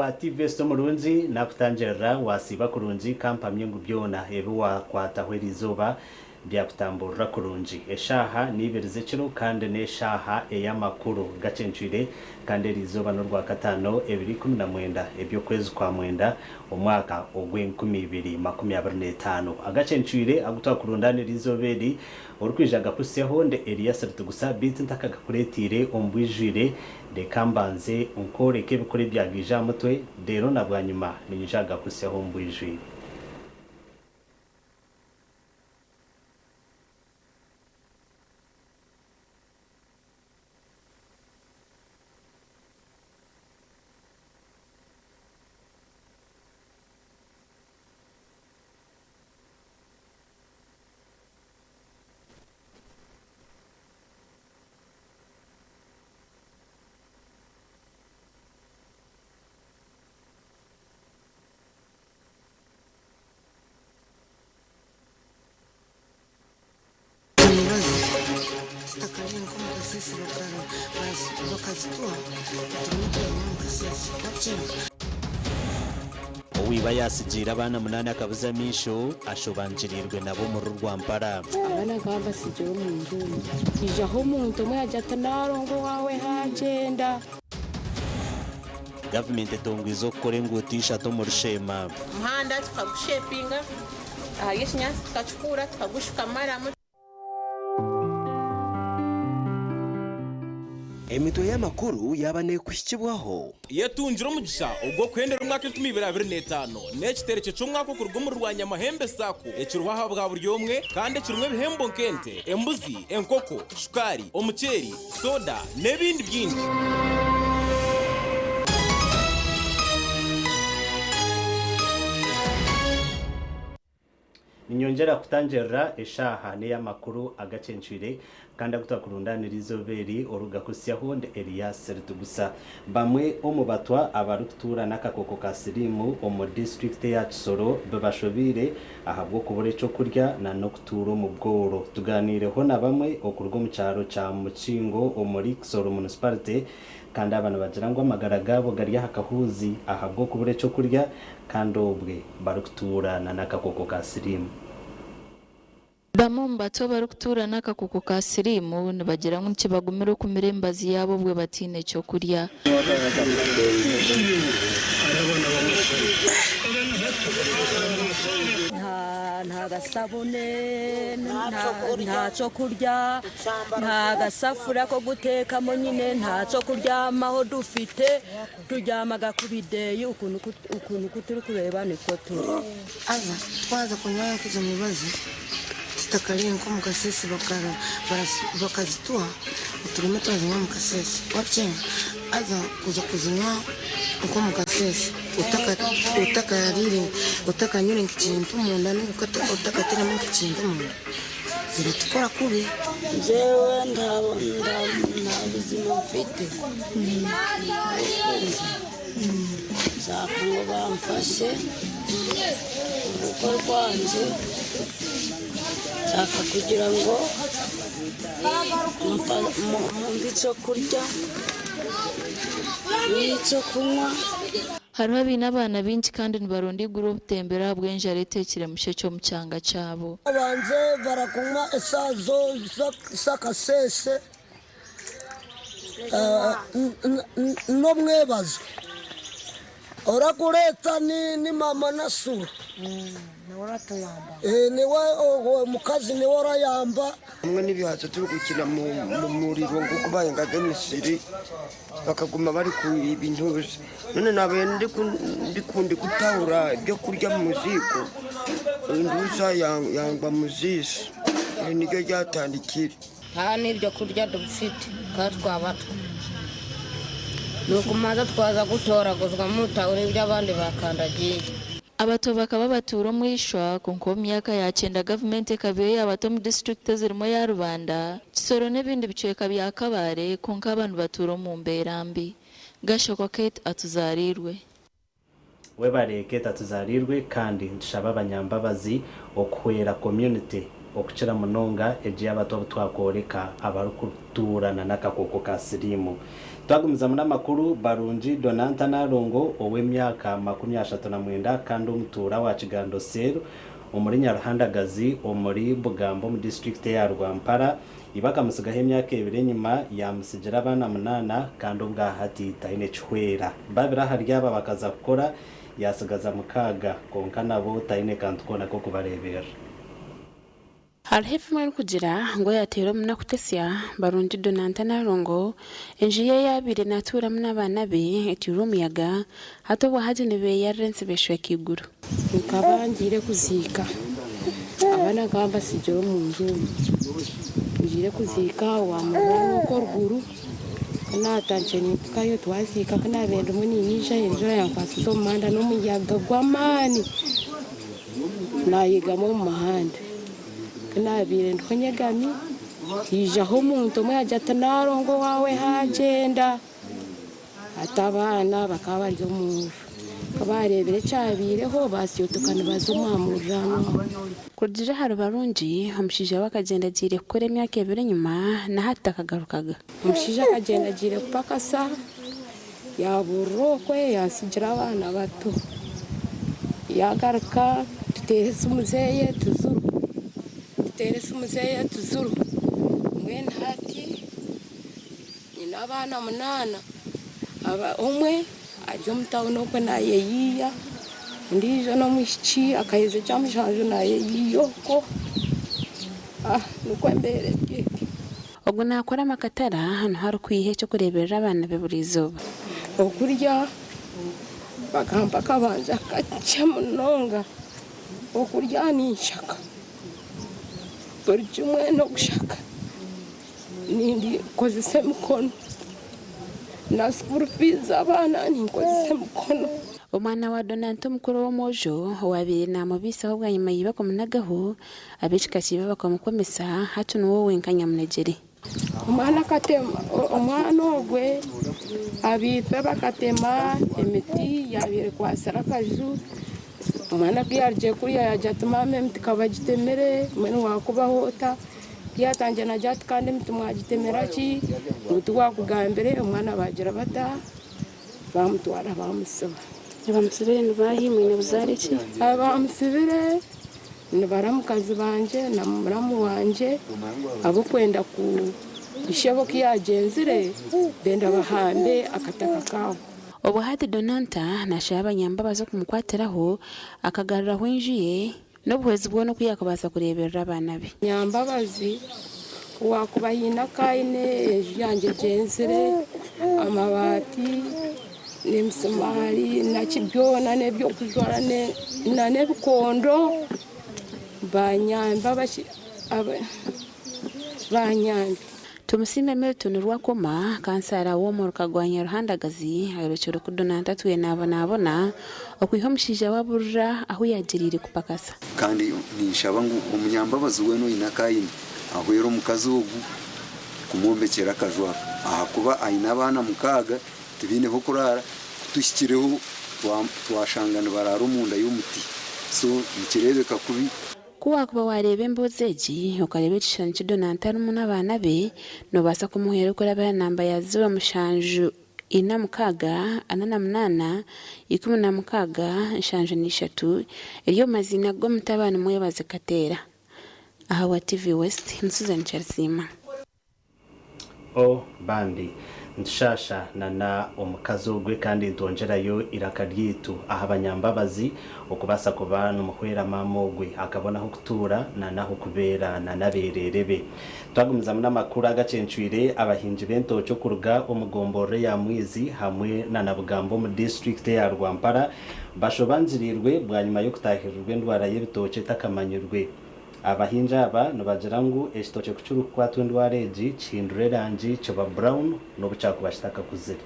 wa TVS omurungi nakutangirira wasiiba kurungi kampamye ngu byona ebi wakwataho eriizooba byakutamburira kurungi. Eshaaha n'ibiri z'ekiro kandi n'eshaaha ey'amakuru gacencwire kandi eriizooba n'orwakataano 29 eby'okwezi kwa mwenda omwaka ogw'e2025. Agacencwire agu twakurundaana eriizooba eri orikwija gakuhitsyaho ndi Elias Ritugusa beitu ntakagakureeteire omu bwijwire reka mbanze nkworeke ebikuru ebyagaija aha mutwe reero na bwanyima niinyija kugakuhitsyaho omu bwijwire. Emibazi tutakariire nk'omu kasese bakazituha tuguma turazinywa omu kasese wakukyenda. Oweiba yaatsigiire abaana munaana akabuza amaisho, ashobangiriirwe nabo omuri Rwampara. Abaana nkaba mbatsigire omu nju omwe. Haijaho omuntu omwe yaagira ati, Naarongo owaawe haagyenda. Gavumenti etongwize okukora enguuto ishatu omuri Sheema. Omuhanda tukagushepinga, ahari ekinyaatsi tukakikuura tukagushuka maramu. Emitwe y'amakuru yaaba neekuhikibwaho. Yetungire omugisha ogw'okuhendera omwaka 2025 n'ekitereke ky'omwaka okuruga omuri Rwanyamahembe Sacco ekiriho aha bwa buri omwe kandi ekirimu ebihembo nk'ente, embuzi, enkoko, shukaari, omuceeri, soda n'ebindi bingi. Ninyongyera kutangirira eshaaha n'ey'amakuru agacencwire kandi agu twakurundaanira eizooba eri orugakuhitsyaho ndi Elias Ritugusa. Bamwe omu batwa abarikutuura n'akakooko ka siriimu omu disiturikiti eya Kisoro bibashobeire ahabw'okubura eky'okurya na n'okutuura omu bworo. Tugaaniireho na bamwe okuruga omu kyaro kya Mukingo omuri Kisoro Municipality kandi aba nibagira ngu amagara gaabo gari aha kahuuzi ahabw'okubura eky'okurya kandi obwe barikutuura na n'akakooko ka siriimu. Bamwe omu bato abarikutuura n'akakooko ka siriimu nibagira ngu nikibagumira okumira emibazi yaabo obwe bataine ky'okurya. Nta gasabune, nta ky'okurya, nta gasafuriya k'okuteekamu nyine, nta ky'okuryamaho dufite. Turyamaga ku bideeyi ukuntu ku turikureeba nikwo turi. Haza twaza kunywa nk'ezo mibazi tutakariire nk'omu kasese bakazituha tureme twazinywa omu kasese wabikyenda haza kuza kuzinywa nk'omu kasese otakariire otakanywire nk'ekintu omunda ninga otakatiremu nk'ekintu omunda ziratukora kubi. Njyewe nta buzima mfite nshaka ngu bamfashe urugo rwangye nshaka kugira ngu mumpe ekyokurya n'ekyokunywa. Hariho abaine abaana baingi kandi nibaronda eiguru obutembero ahabw'enjara eteekire mushekye omu kyanga kyabo. Abanze barakunywa esaaha z'akasheeshe n'omwebazo. Orakureeta ni maama Nasuru. Niwe omukazi niwe orayamba. Hamwe n'ebihaza turikukina mu muriro nk'oku emisiri bakaguma bari kubintuza none nabaire ndikutahura ebyokurya omu ziiko enduuza yangwa mu ziiso eri niryo ryatandikire. Nta n'ebyokurya dufite kandi twabatwa n'okumanza twaza kutoraguzwa mu tawuni ibyo abandi bakandagiye. Abato bakaba batuura omu ishwa kwonka omu myaka ya kyenda gavumenti ekabiha yaabata omu disiturikiti ezirimu eya Rubanda, Kisoro n'ebindi bicweka bya Kabale kwonka aba nibatuura omu mbeera mbi. Gashokwa Kate Atuzariirwe. Webare Kate Atuzariirwe kandi nitushaba abanyambabazi okuhwera community okukira munonga egi y'abato abu twakworeka abarikutuura na n'akakooko ka siriimu. Twagumizamu n'amakuru, Barungi Donanta Nalongo ow'emyaka 39 kandi omutuura wa Kigando Cell omuri Nyaruhandagazi omuri Bugambo omu disiturikiti eya Rwampara, iba akamutsigaho emyaka ebiri enyima yaamutsigira abaana munaana kandi obwahati taine kihwera. Babiri ahari aba bakaza kukora yaatsigaza mukaaga kwonka nabo taine kantu koona k'okubareeberera. Hariho efilmu erikugira ngu eyateire omunaku Tesya, Barungi Donanta Nalongo, enju ye ei abaire natuuramu n'abaana be etiirwe omuyaga, hati obwahati nibeyarira ensi beshweka eiguru. Nkaba ngiire kuziika abaana nkaba mbatsigire omu nju omu, ngiire kuziika owa muriraanwa okwo oruguru, ku naatandikire nimpikayo twaziika ku naabaire ndimu niinyija enjura yankwasiza omu muhanda n'omuyaga gw'amaani. Naayegama omu muhanda. Ku naabaire ndiho nyegami, haijaho omuntu omwe yaagira ati, Naarongo owaawe haagyenda. Hati abaana bakaba bari omu nju. Ku baareebire ekyabaireho, baasyotoka nibaza omu muriraanwa. Kurugiirira ahari Barungi, omushaija we akagyenda agiire kukora emyaka ebiri enyima na hati takagarukaga. Omushaija akagyenda agiire kupakasa, Yaaburira okwe yaatsigira abaana bato. Yaagaruka tuteera esimu zeeye tiziriho, tuteera esimu zeeye tiziriho. Mbwenu hati nyine abaana munaana, omwe ari omu tawuni okwe naayeyiiya, ondiijo n'omwishiki akaheza ekyamushanju naayeyiiya okwo, nikwo embeera eri etyo. Ogu naakora amakatara niho arikwiha eky'okureeberera abaana be buri izooba. Okurya bakampa akabanja kakye munonga, okurya ninshaka buri kimwe n'okushaka ninkozesa emikono na school fees z'abaana ninkozesa emikono. Omwana wa Donanto omukuru ow'omwojo owaabaire naamubaisaho bwanyima iba kumunagaho, Ab'ekika kya iba bakamukomesa, hati niwe wenka nyamunegyere. Omwana akatema, omwana ogwe abaitwe bakatema emiti yaabaire ekwatsire akaju, omwana ku yaarugire kuriya yaagira ati maama emiti ka bagitemire mbwenu waakubaho ota? Ku yaatandikire naagira ati kandi emiti mwagitemera ki? Ngu tiwaakugambire, omwana baagira bata? Baamutwara baamutsiba. Abamutsibire ni baahi? Mwine buzaare ki? Abamutsibire Ni baramukazi bangye na muramu wangye ab'okwenda ku ishebo ku yaagyenzire benda bahambe akataka kaabo. Obwo hati Donanta naashaba abanyambabazi okumukwatiraho akagaruraho enju ye n'obuhwezi bwona oku yaakubaasa kureeberera abaana be. Nyambabazi ku waakuba haine aku aine, enju yangye egyenzire, amabaati n'emisimaari naki byona n'eby'okujwara n'ebikondo banyamba banyambe. Tumusiime Milton Rwakoma, kansara w'omuruka gwa Nyaruhandagazi ayorekire oku Donanto atwire nabonabona okwiha omushaija we aburira ahu yagiriire kupakasa. Kandi ninshaba ngu omunyambabazi weena oine aku aine ahwere omukazi ogu kumwombekyera akaju aka ahakuba aine abaana mukaaga Tibaine h'okuraara, ku tuhikireho twashanga nibaraara omunda y'omuti. So nikireebeka kubi. Ku waakuba waareeba emboozi egi, okareeba ekishushani ki Donanto arimu n'abaana be, noobaasa kumuhwera okurabira aha namba ya 0746 48 16 73 eri omu maziina g'omutabani Mwebaze Kateera. Ahabwa TV West, ni Susan Kyarisiima. O, bambi, nitushasha na na omukazi ogwe kandi nitwongyerayo eiraka ryaitu aha banyambabazi okubaasa kuba nimuhwera maama ogwe akabona ah'okutuura na n'ah'okubeera na n'abeereere be. Twagumizamu n'amakuru agacencwire abahingi b'entookye okuruga omu gomborora eya Mwizi hamwe na Nabugambo omu disiturikiti eya Rwampara bashobangiriirwe bwanyima y'okutaahirirwa endwara y'ebitookye etakamanyirwe. Abahingi aba nibagira ngu ekitookye ku kirikukwatwa endwara egi kihindura erangi kiba brown n'obu kyakuba kitakakuzire.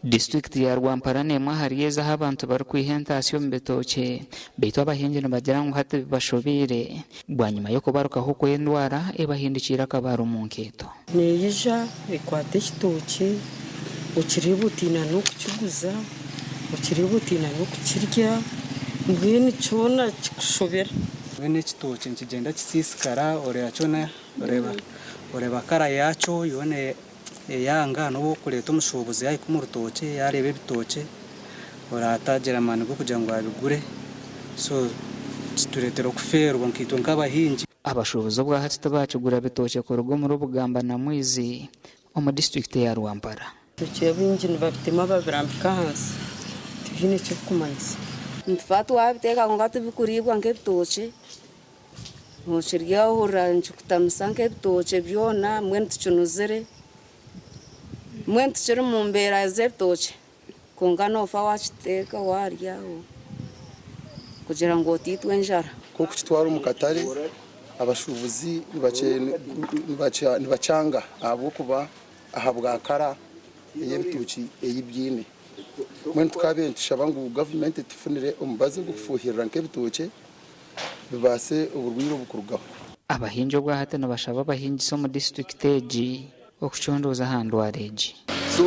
Disiturikiti ya Rwampara n'emwe ahari ezo ahu abantu barikwiha entaasya omu bitookye beitu abahingi nibagira ngu hati bibashobeire bwanyima y'okubarukaho kw'endwara ebahindukiire akabaare omu nkeeto. Neija ekwata ekitookye okireeba otiina n'okukiguza, okireeba otiina n'okukirya, mbwenu kyona kikushobera. Mbwenu ekitookye nikigyenda kisiisikara oreeba kyona oreeba oreeba kara yaakyo yoona. Eyanga n'obu orikureeta omushuubuzi yaahika omu rutookye yaareeba ebitookye oraatagira amaani g'okugira ngu abigure so kitureetera okufeerwa nkaitwe nk'abahingi. Abashuubuzi obwahati tibaakigura bitookye kuruga omuri Bugamba na Mwizi omu disiturikiti eya Rwampara. Ebitookye ebingi nibabitema babirambika ahansi tibiine eki birikumanyisa. Nitufa twabiteeka kwonka tibikuriibwa nk'ebitookye. Nookirya ohurira nikikutamisa nk'ebitookye byona mbwenu tikinuzire. Mbwenu tikiri mu mbeera z'ebitookye kwonka noofa waakiteeka waarya kugira ngu otaitwa enjara. Nk'okukitwara omu katare, abashuubuzi nibakyanga ahabw'okuba ahabwa kara ey'ebitookye ei biine. Mbwenu tukaabaire nitushaba ngu gavumenti etufunire omubazi ogw'okufuuhirira nk'ebitookye bibaase oburwaire obu kurugaho. Abahingi obwahati nibashaba abahingisa omu disiturikiti egi okucondooza aha ndwara egi. So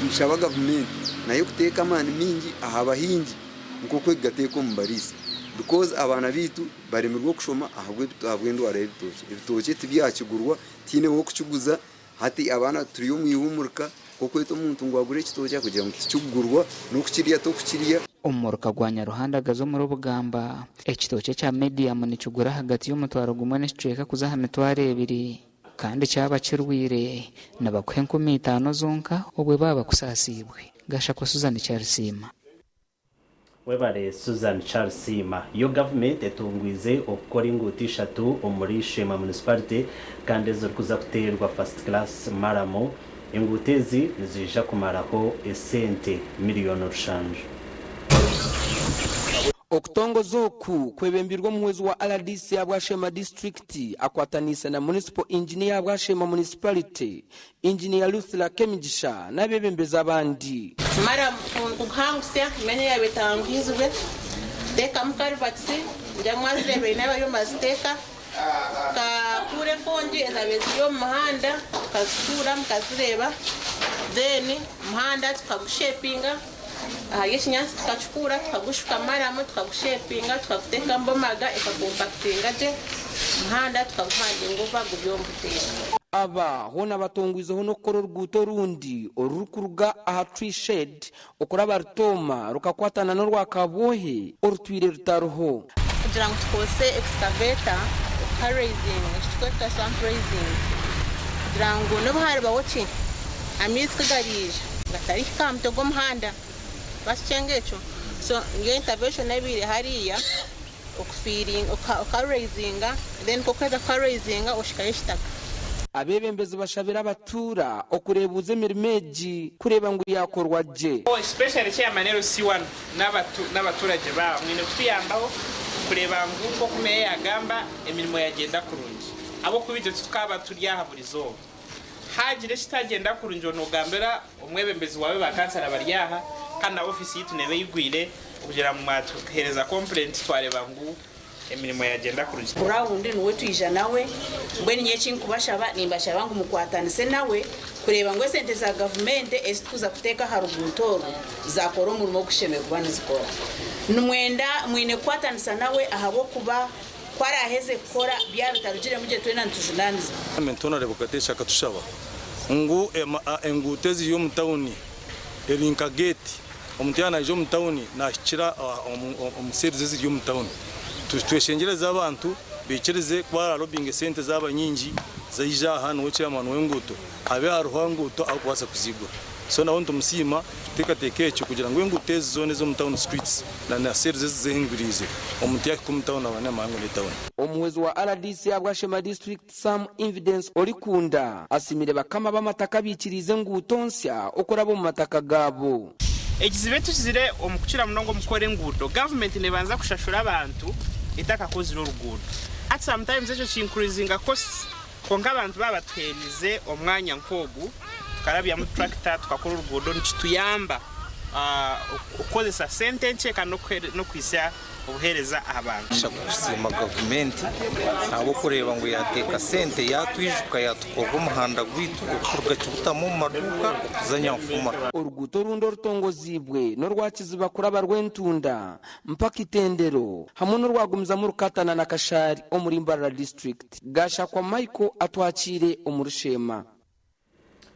nshaba gavumenti nayo kuteeka amaani maingi aha bahingi nk'oku ekugateeka omu bariisa because abaana baitu baremirwe okushoma ahabw'endwara y'ebitookye. Ebitookye tibyakigurwa, tihaine w'okukiguza Hati abaana turi omu ihumurika nk'okweta omuntu ngu agure ekitookye akugira ngu tikikugurwa n'okukirya tokukirya. Omu muruka gwa Nyaruhandagazi omuri Bugamba, ekitookye ekya medium nikigura ahagati y'omutwaro gumwe n'ekicweka kuza aha mitwaro ebiri kandi kyaba kirwaire nibakuha 5000 zonka obwe baaba bakusaasiibwe. Gashakwa Susan Kyarisiima. Webare Susan Charles Siima. Yo gavumenti etungwize okukora enguuto ishatu omuri Sheema Municipality kandi ezirikuza kuteerwa First Class Maramu. Enguuto ezi niziija kumaraho esente miriyoni rushanju. Okutongoza oku kwebembirwe omuhwezi wa rdc ahabwa Sheema disiturikiti akwataniise na Municipal Engineer ahabwa Sheema Municipality, Engineer Luthra Kemigisha n'abeebembezi abandi. Tumara kuguhangusya emyanya yaaba etanguhizibwe, tuteekamu karuvatisi, ningira mwazireeba baine abariyo nibaziteeka, tukakuura enkongi ezaabaire ziri omu muhanda tukazikuura mukazireeba, then omuhanda tukagushepinga, ahari ekinyaatsi tukakikuura tukagushuka maramu tukagushepinga tukaguteekamu bomaga ekakompakitinga gye, omuhanda tukaguhandinga ova guri omu buteeka. Aba hoona batongwizeho n'okukora oruguuto orundi orurikuruga aha Tree Shed okuraba Rutooma rukakwatana n'orwa Kabwohe orutwire rutariho. Kugira ngu tukozese excavator okuharaizinga eki turikweta swamp raising kugira ngu n'obu haribaho ki amaizi ku gariija gatarihika aha mutwe gw'omuhanda bakikyenga ekyo so niyo intervention ebaire hariya. Okufiiringa, okaraizinga then ku orikuheza kukaraizinga oshikayo ekitaka. Abeebembezi bashabire abatuura okureebuuza emirimo egi kureeba ngu yaakorwa gye. Especially chairman LC1 n'abaturagye baabo mwine kutuyambaho kureeba ngu nk'oku meeya yagamba emirimo yagyenda kurungi ahabw'okuba itwe titukaaba turi aha burizooba. Haagira ekitagyenda kurungi onogambira Omwebembezi waawe ba kansara bari aha kandi na ofiisi yaitu neeba eyigwire kugira ngu mwatuheereza kompurenti twareeba ngu emirimo yagyenda kurungi. Ground niwe twija nawe mbwenu nyowe ekinkubashaba nimbashaba ngu mukwatanise nawe kureeba ngu esente za gavumenti ezitukuza kuteeka aha ruguuto oru zakora omurimo ogushemereire kuba nizikora. Nimwenda mwine kukwatanisa nawe ahabw'okuba ku araaheze kukora byaba bitarugiremu gye twena nitujunaanizibwa. Gavumenti Honourable Kateesha akatushaba ngu enguuto eziri omu tauni eri nka geeti, omuntu yaaba naija omu tauni nahikira omu series eziri omu tauni. Tweshengyereze abantu baikirize ku baralobinga esente zaaba nyingi zaija aha niwe chairman w'enguuto habe hariho enguuto ahukubaasa kuzigura. So nawe nitumusiima kuteekateeka ekyo kugira ngu enguuto ezi zoona ez'omu town streets na na series ezizehinguriize omuntu yaahika omu town aba naamanya ngu n'etown. Omuhwezi wa rdc ahabwa Sheema District, Sam Invidence Orikunda asiimire bakama b'amataka abaikiriize enguuto nsya okuraba omu mataka gaabo. Ekizibu ekikizire omu kukira munonga omu kukora enguudo, gavumenti nebanza kushashura abantu etakakozire oruguudo. Hati sometimes ekyo ki increasinga costs kwonka abantu baaba batuheerize omwanya nk'ogu tukarabyamu tractor tukakora oruguudo nikituyamba okukozesa sente nkye kandi n'okuhitsya obuheereza aha bantu. Kusiima gavumenti ahabw'okureeba ngu yaateeka sente yaatwijuka yaatukorera omuhanda gwaitu okuruga Kibutamu omu maduuka okuza Nyanfuma. Oruguuto orundi orutongoziibwe n'orwa Kiziba kuraba Rwentunda mpaka Itendero hamwe n'orwagumizamu Rukatana na Kashari omuri Mbarara disiturikiti. Gashakwa Michael atwakiire omuri Sheema.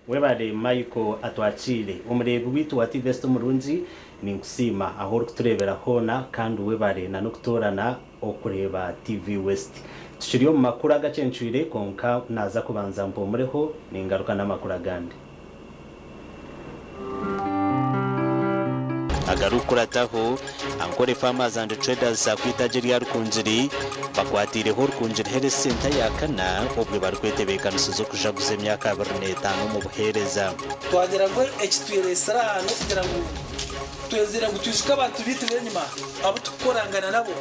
Webare Michael Atwakiire. Omureebi waitu wa TV West omurungi, ninkusiima ahu orikutureebera hoona kandi webare na n'okutoorana okureeba TV West. Tukiri omu makuru agacencwire kwonka naaza kubanza mpumureho ningaruka n'amakuru agandi. Agarikukurataho, Ankole Farmers and Traders akwitagi erya Rukungiri bakwatiireho Rukungiri Health Centre ya kana obwe barikwetebeekanisiza okujaguza emyaka 25 omu buheereza. Twagira ngu ekitwiresire aha n'okugira ngu twenzire ngu twijuke abantu baitu b'enyima abu turikukorangana nabo.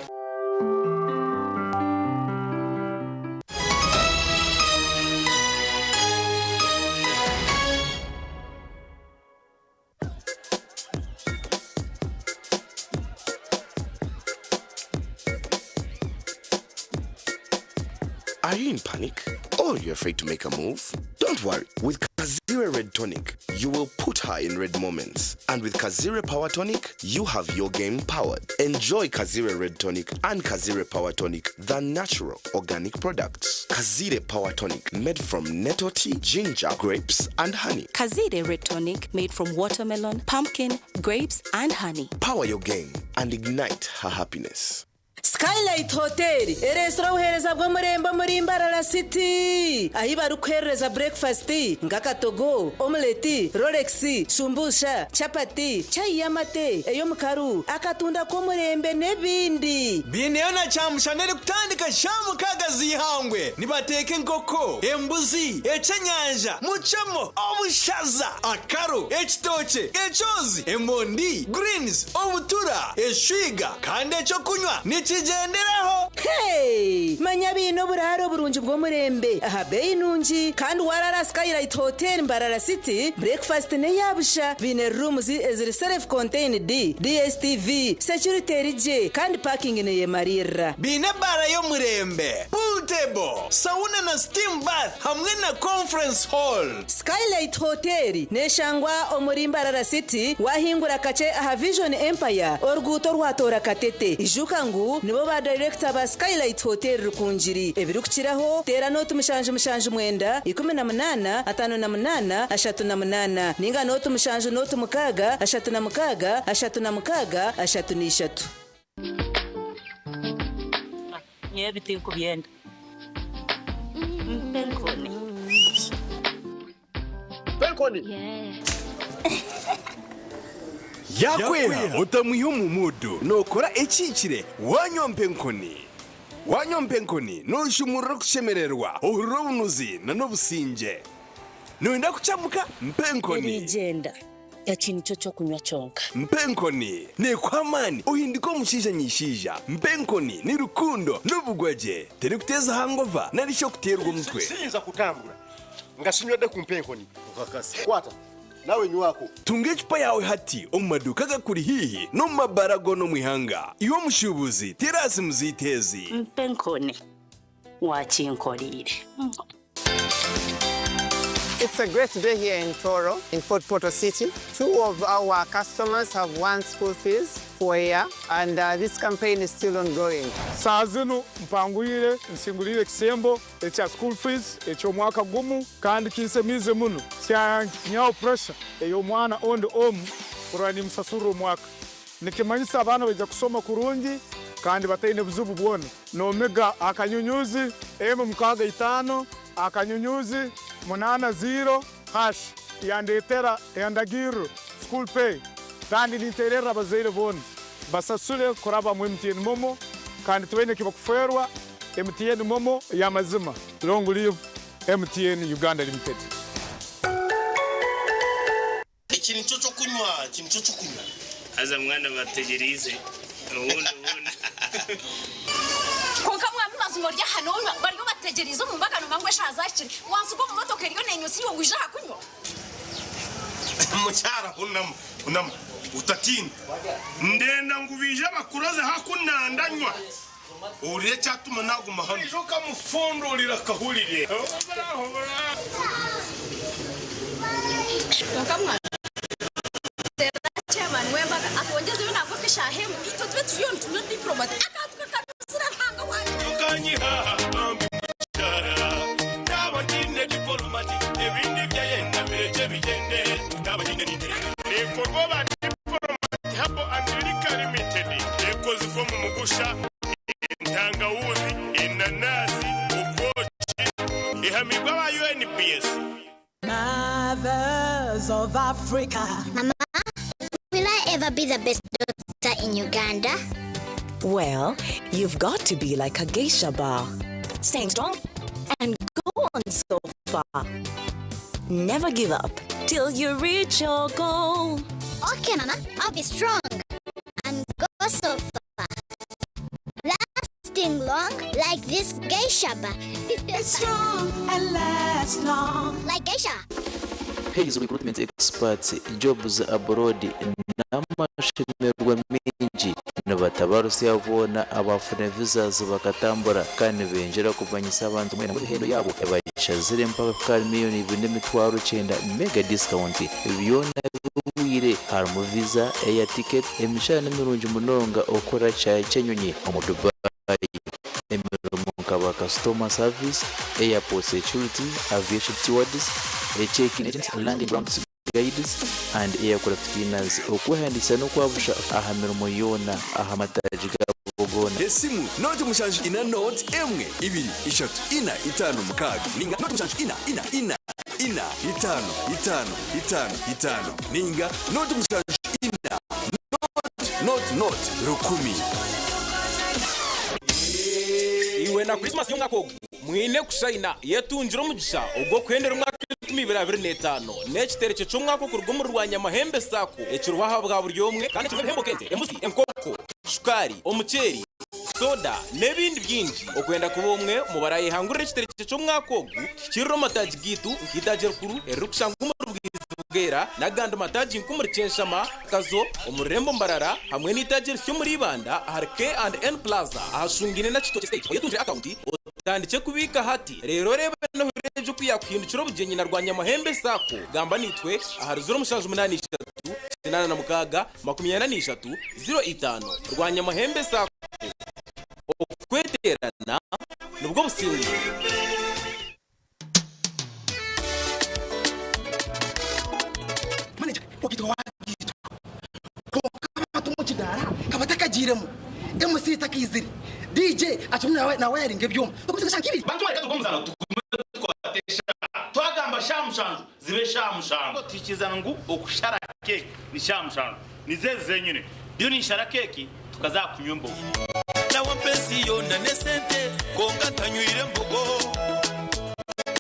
Are you in panic or you're afraid to make a move? Don't worry. With Kazire Red Tonic, you will put her in red moments. And with Kazire Power Tonic, you have your game powered. Enjoy Kazire Red Tonic and Kazire Power Tonic, the natural organic products. Kazire Power Tonic, made from nettle tea, ginger, grapes, and honey. Kazire Red Tonic made from watermelon, pumpkin, grapes, and honey. Power your game and ignite her happiness. Skylight Hotel ereetsire obuheereza bw'omurembe omuri Mbarara City ahi barikuheerereza burekifasiti nk'akatogo, omuleti, rolex, shumbusha, chapati, chai y'amate, ey'omukaru, akatunda k'omurembe n'ebindi. Biineyo na kyamushana erikutandika shaaha mukaaga z'eihangwe. Nibateeka enkoko, embuzi, eky'enyanja, mucemo, obushaza, akaro, ekitookye, ekyozi, emondi, greens, obutura, eshwiga kandi eky'okunywa nikigyenderaho. Hey! Manya baine oburaaro burungi bw'omurembe aha beeyi nungi kandi waaraara Skylight Hotel Mbarara City, breakfast n'eya busha. Baine rooms eziri self contained, DSTV, security eri gye kandi parking neyemariirira. Baine ebaara y'omurembe, pool table, sauna na steam bath hamwe na conference hall. Skylight Hotel neshangwa omuri Mbarara City wahingura kakye aha Vision Empire oruguuto orwatoora Katete. Ijuka ngu nibo ba dayirekita ba Skylight Hotel Rukungiri. Ebirikukiraho teera nooti 779 18 58 38 ninga nooti 7 nooti 6 36 36 33. Nyowe ebi tinkubyenda. Mpa enkoni. Mpa enkoni. Yaakweha otamwiha omu muudu, nookora ekihikire waanywa mpa enkoni. Waanywa mpa enkoni, nooshumurura okushemererwa, ohurira obunuzi n'obusingye. Nooyenda kukyamuka? Mpa enkoni. Erigyenda. Eki nikyo ky'okunywa kyonka. Mpa enkoni. Neekuha amaani ohindike omushaija nyaishaija. Mpa enkoni ni rukundo n'obugwagye. Terikuteeza hangova nari shi okuteerwa omutwe. Siyinza kutambura nga sinywedde ku mpa enkoni. Kwata nawe nywako. Tunga ecupa yaawe hati omu maduuka agakuri haihi n'omu mabaara goona omu ihanga. Iwe omushuubuzi, teera aha simu zaitu ezi. Mpa enkoni. Wakinkoreire. It's a great day here in Toro, in Fort Portal City. Two of our customers have won school fees for a year, and uh, this campaign is still ongoing. Saaha zinu mpangwire nsinguriire ekisembo ekya school fees eky'omwaka gumu kandi kinsemiize muno. Kyanyihaho pressure ey'omwana ondi omu kurora nimusasurra omwaka. Nikimanyisa abaana baija kusoma kurungi kandi bataine buzibu bwona. Nomiga akanyunyuzi emu mukaaga itaano akanyunyuzi munaana ziiro hash yandetera endagirro school pay kandi nintererra abazaire boona basasule kuraba mu MTN momo kandi tibaine ekibakufeerwa MTN momo y'amazima long live MTN Uganda Limited. Eki nikyo ky'okunywa, eki nikyo ky'okunywa. Haza mwana bategyereize obundi obundi. Kwonka mwami mazima ori aha nonywa bariyo bategyereize omu mbaga nomanya ngu eshaaha zahikire wansiga omu motoka eriyo nenywa iwe ngu ija aha kunywa. Mukyara hunama, hunama otatiina. Ndenda ngu baije bakurozeho aku nandanywa. Ohurire ekyatuma naguma hanu. Oija okamufundurira akahurire. Kwonka mwana terera chairman w'embaga atwongyezeyo nangwa nk'eshaaha emwe itwe tube turiyo nitunywa diplomat akantu kakanuzire Ruhanga wangye. Tukanyiha aha mbi mukyara, naaba ntiine dipolomati ebindi byayenda birekye. Omugusha, entangawuzi, enanasi, obwoki, ehamibwe aba UNBS. Mothers of Africa. Mama, will I ever be the best doctor in Uganda? Well, you've got to be like a geisha bar, staying strong and go on so far. Never give up till you reach your goal. Okay, Mama, I'll be strong and go so far. Lasting long like this geisha bar. Strong and last long. Like geisha. Pays recruitment experts jobs abroad n'amashemererwa mingi nibatabarusya boona abafuna visas bakatambura kandi nibinjira kumanyisa abantu mwena ebihendo yabo ebashazire mpaka kukari 2,900,000 mega discount byona bibwire harimu visa air ticket emishahara n'emirungi munonga okora kyayi ky'enyonyi omu Dubai emirimo nkaba customer service, airport security, aviation stewards, check-in agents, landing ground guides and aircraft cleaners. Okwehandisa n'okwabusha aha mirimo yoona aha mataagi gabo goona. Esimu noti 7 4 noti 1 2 3 4 5 6 ninga noti 7 4 4 4 4 5 5 5 5 ninga noti 7 4 noti noti noti 1000. Iwe na Christmas y'omwaka ogu mwine kushayina yetungire omugisha ogw'okuhendera omwaka 2025 n'ekiterekye ky'omwaka okuruga omu Rwanyamahembe SACCO ekiriho aha bwa buri omwe kandi ekirimu ebihembo kente, embuzi, enkoko, shukaari, omuceeri, soda n'ebindi bingi. Okwenda kuba omwe mu barayehangurira ekiterekye ky'omwaka ogu tuhikirire omu mataagi gaitu nk'eitaagi erikuru eririkushangwa omuri Bwizi Bwera n'agandi mataagi nk'omuri Kyenshama, Kazo, omu rurembo Mbarara hamwe n'eitaagi erisya omuri Ibanda ahari K and N Plaza ahashungaine na Kitookye Stage. Oyetungire akawunti otandikye kubiika hati reero oreebe n'ohurire egyo ku yaakuhindukira obugyenyi na Rwanyamahembe SACCO. Gamba naitwe ahari 078 86 43 05. Rwanyamahembe SACCO, okweteerana nibwo businguzi. Manager, ogitwa wagitwa. Kwonka abantu omu kidaara nkaba takagiiremu. MC takaizire. DJ akirimu na na wiring ebyoma. Tokubiza eshaaha nk'ibiri. Bantu mwe reka tugume omuzaano tugume tukwate eshaaha. Twagamba shaaha 7 zibe shaaha 7. Tuhikirizana ngu okushara keeki ni shaaha 7. Nizo ezi zenyine. Ndiyo ninshara keeki tukaza aha kunywa embogo. Nawe ampa ensi yoona n'esente kwonka ntanywire mbogo.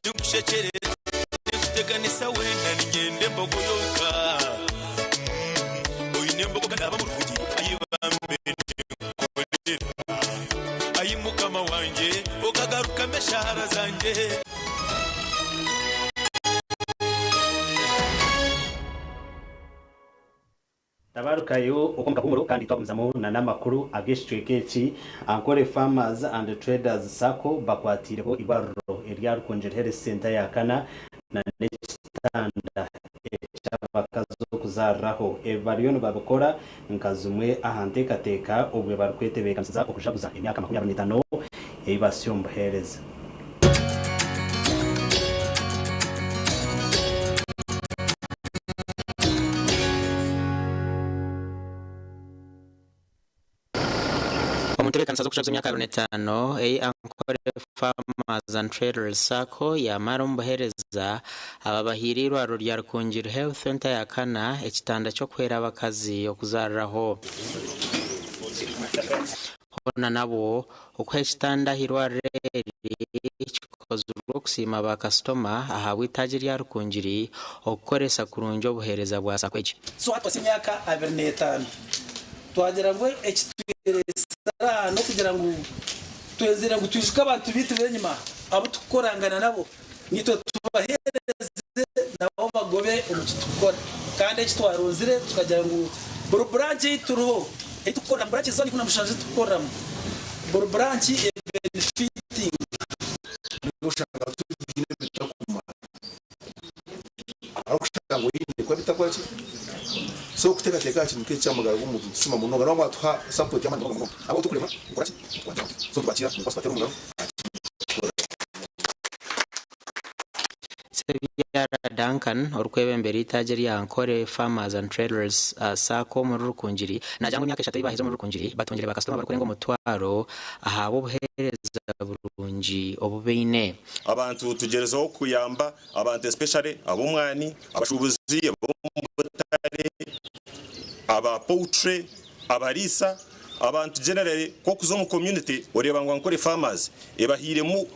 Tinkushekyerera, tinkuteganisa weena niinyenda embogo yonka. Oine embogo ka naaba murungi, ai bambe ninkukorera. Ai Mukama wangye, okagarukamu eshaara zangye. Tabarukayo okwo mukahumuro kandi twagumizamu na n'amakuru ag'ekicweka eki. Ankole Farmers and Traders Sacco bakwatiireho eirwariro erya Rukungiri Health Centre ya kana na n'ekitanda eky'abakazi okuzaariraho. Ebi bariyo nibabikora nka zimwe aha nteekateeka obwe barikwetebeekanisiza okujaguza emyaka 25 ei basya omu buheereza. Omu ntebeekanisa z'okujaguza emyaka 25 ei Ankole Farmers and Traders Sacco yaamara omu buheereza, aba bahaire eirwariro rya Rukungiri Health Centre ya kana ekitanda ky'okuhwera abakazi okuzaariraho. Hoona nabwo, okuha ekitanda aha irwariro eri kikozirwe okusiima baakasitoma ahabw'eitaagi rya Rukungiri okukoresa kurungi obuheereza bwa sacco egi. So hati emyaka 25 twagira ngu ekitwiresire aha n'okugira ngu twenzire ngu twijuke abantu baitu b'enyima abu tukukorangana nabo naitwe tubaheereze nabo bagobe omu kitukukora kandi eki twarunzire tukagira ngu buri branch ei turiho ei tukukoreramu branch zoona 17 ezi tukukoreramu buri branch ebenefitinga. Noshanga tubiine ebitakumara arikushanga ngu oine kuba bitakora ki so okuteekateeka aha kintu nk'eki ky'amagara g'omuntu nitusima munonga nabo mwatuha support y'amaani munonga munonga ahabw'okuba tukurema nikora ki nikukwataho so nitubakiira nitubaasa kubateera omungaro Sebyara Duncan orikwebembera eitaagi erya Ankole Farmers and Traders Sacco omuri Rukungiri naagira ngu emyaka eshatu ei baaherize omuri Rukungiri batungire bakasitoma barikurenga omutwaro ahabw'obuheereza burungi obu baine. Abantu tugyerezeho kuyamba abantu especially ab'omwani, abashuubuzi, ab'omu butare, aba poultry, abariisa, abantu generally ku orikuza omu community oreeba ngu Ankole farmers ebahairemu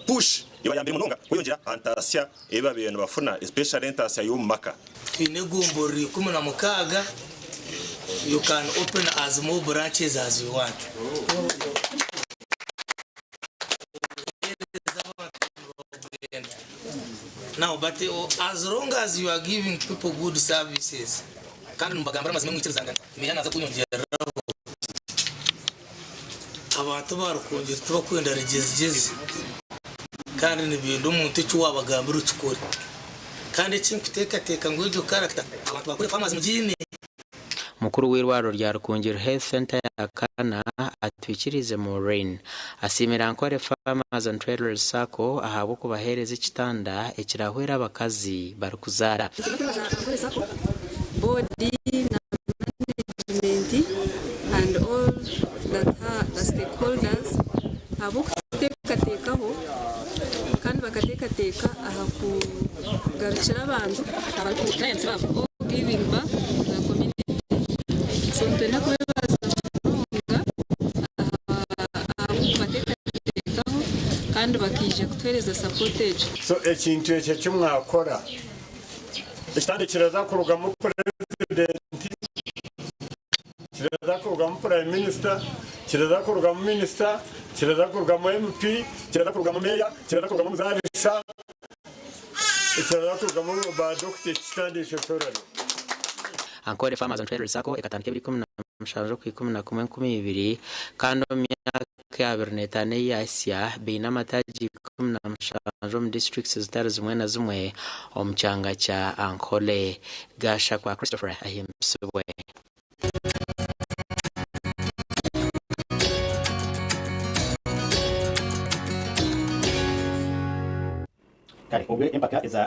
push ebayambire munonga kweyongyera aha ntaasya ei babaire nibafuna especially entaasya y'omu maka. Twine egomborora 16, you can open as more branches as you want. Now but as long as you are giving people good services kandi nimubagambira amazima mwikirizangana meya naza kunyongyereraho abantu abarukungira tibakwenda rugyezigyezi kandi nibenda omuntu eki wabagambira okikore kandi ekinkuteekateeka ngu egyo character abantu bakore farmers mugiine. Mukuru w'eirwariro rya Rukungiri Health Centre ya Kana, Atwikiriize Maureen, asiimire Ankole Farmers and Traders Sacco ahabw'okubaheereza ekitanda ekirahwere abakazi barikuzaara. Nkwebaza Ankole Sacco boodi na management and all the stakeholders ahabw'okututeekateekaho kandi bakateekateeka aha kugarukira abantu clients baabo all giving back to the community so nitwenda kubeebaza munonga ahabw'okubateekateekaho kandi bakaija kutuheereza support egyo. So ekintu ekyo eki mwakora ekitanda kiraza kurugamu purezidenti, kiraza kurugamu prime minister, kiraza kurugamu minisita, kiraza kurugamu MP, kiraza kurugamu meeya, kiraza kurugamu omuzarisa, kiraza kurugamu ba dokita ekitanda ekyo kyorarya. Ankole Farmers and Traders Sacco ekatandika ebiro 17 okwa 11 2000 kandi omu myaka 25 ei yahitsya baine amataagi 17 omu disiturikiti zitari zimwe na zimwe omu kyanga kya Ankole. Gashakwa Christopher ahimbisibwe. Kare obwe empaka eza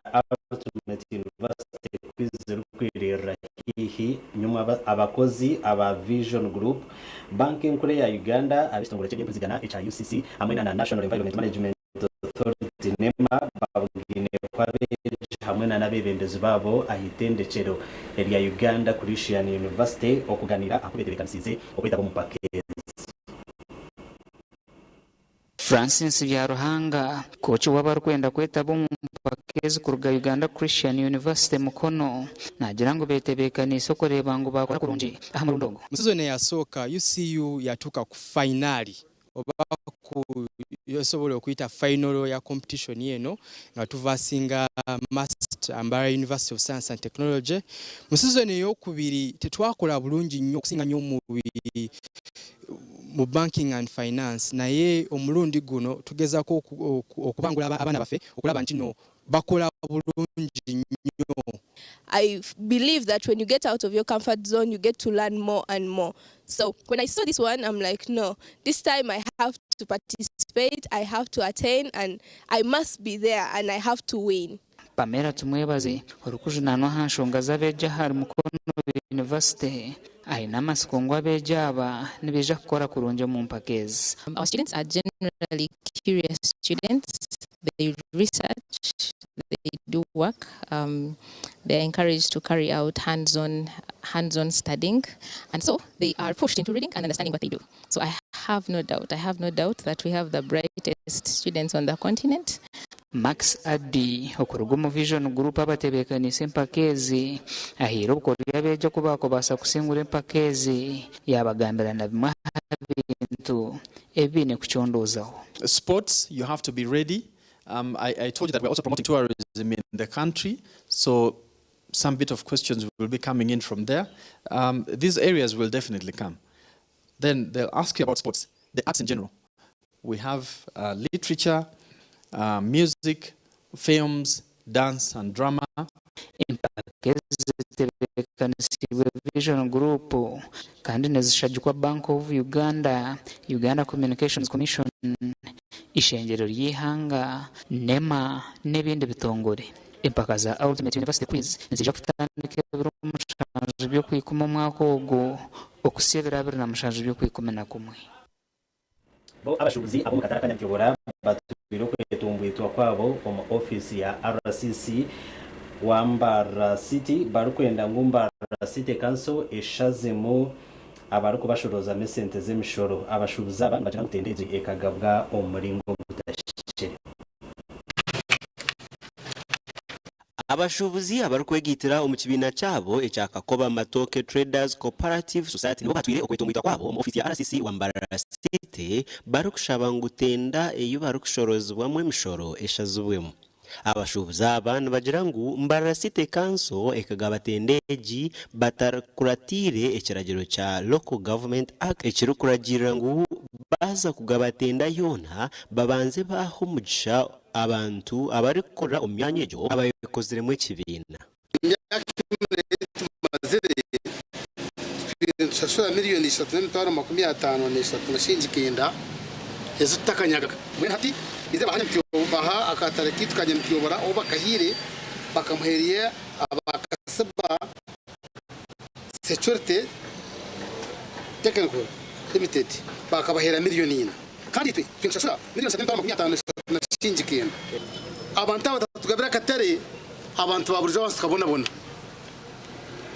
Ultimate University ku zirikwiririra haihi nyuma abakozi aba Vision Group, Banka Enkuru eya Uganda, ab'ekitongore ky'eby'empulizigana ekya UCC hamwe na National Environment Management Authority, NEMA, babugaine ku abeegi hamwe na n'abeebembezi baabo ah'itendekyero erya Uganda Christian University okuganiira aha ku betebeekanisiize okwetaba omu mpaka ezi. Francis Byaruhanga, kooki w'abarikwenda kwetaba omu mpaka ezi kuruga Uganda Christian University Mukono naagira ngu betebeekaniise okureeba ngu baakora kurungi aha murundi ogu. Mu sizoni eyasooka, UCU yatuuka ku fayinaali oba ku y'osobola okuyita fayinolo ya kompetishoni eno nga tuvasinga MUST, Mbarara University of Science and Technology. Mu sizoni ey'okubiri tetwakola bulungi nnyo okusinga nnyo mu mu banking and finance naye omulundi guno tugezako okubangula abaana baffe okulaba nti no bakola bulungi nnyo. I believe that when you get out of your comfort zone, you get to learn more and more. So when I saw this one, I'm like, no, this time I have to participate, I have to attain, and I must be there, and I have to win. Pamela Tumwebaze orikujunaanwa aha nshonga z'abeegi ahari Mukono University aine amatsiko ngu abeegi aba nibaija kukora kurungi omu mpaka ezi. Our students are generally curious students, they research, they do work, they are encouraged to carry out hands-on, hands-on studying and so they are pushed into reading and understanding what they do. So I have no doubt, I have no doubt that we have the brightest students on the continent. Max Addy okuruga omu Vision Group abatebeekaniise empaka ezi ahaire obukoryo abeegi oku baakubaasa kusingura empaka ezi yaabagambira na bimwe aha bintu ebi baine kucondoozaho. Sports, you have to be ready. Um, I, I told you that we're also promoting tourism in the country, so some bit of questions will be coming in from there. Um, these areas will definitely come. Then they'll ask you about sports, the arts in general. We have uh, literature, uh, music, films, dance and drama. Empaka ezi zitebeekanisiibwe Vision Group kandi nizishagikwa Bank of Uganda, Uganda Communications Commission, Ishengyero ry'eihanga, NEMA n'ebindi bitongore. Empaka za Ultimate University Quiz niziija kutandika ebiro mushanju by'Okwikumi omwaka ogu okuhitsya ebiro 27 by'Okwikumi-na-kumwe. Bo abashuubuzi ab'omu katare aka Nyabyohora batwire okwetumbwitwa kwabo omu ofiisi ya RCC wa Mbarara City barikwenda ngu Mbarara City Council eshazemu abarikubashoroozamu esente z'emishoro. Abashuubuzi aba nibagira ngu tenda egi ekagabwa omu muringo ogutahikire. Abashuubuzi abarikwegaitira omu kibiina kyabo ekya Kakoba Matooke Traders Cooperative Society nibo batwire okwetomboitwa kwabo omu ofiisi ya RCC wa Mbarara City barikushaba ngu tenda ei barikushorozibwamu emishoro eshazibwemu. Abashuubuzi aba nibagira ngu Mbarara City Council ekagaba tenda egi batarakuratiire ekiragiro kya Local Government Act ekirikuragiirira ngu baaza kugaba tenda yoona babanze baaha omugisha abantu abarikukorera omu myanya egyo abayekoziremu ekibiina. Emyaka ikumi n'ei tumazire tutwire nitushashura miriyoni ishatu n'emitwaro 53 na shilingi kenda ezi tutakanyaga. Mbwenu hati eizooba aha Nyamutyoba akatare kaitu ka Nyamutyoobora ou bakahaire bakamuheeria aba Kasiba Security Technical Limited bakabaheera miriyoni ina. Kandi itwe twine kushashura miriyoni ishatu n'emitwaro 53 na shilingi kenda. Abantu aba batatugabira akatare, abantu ba burijo abansi tukabonabona.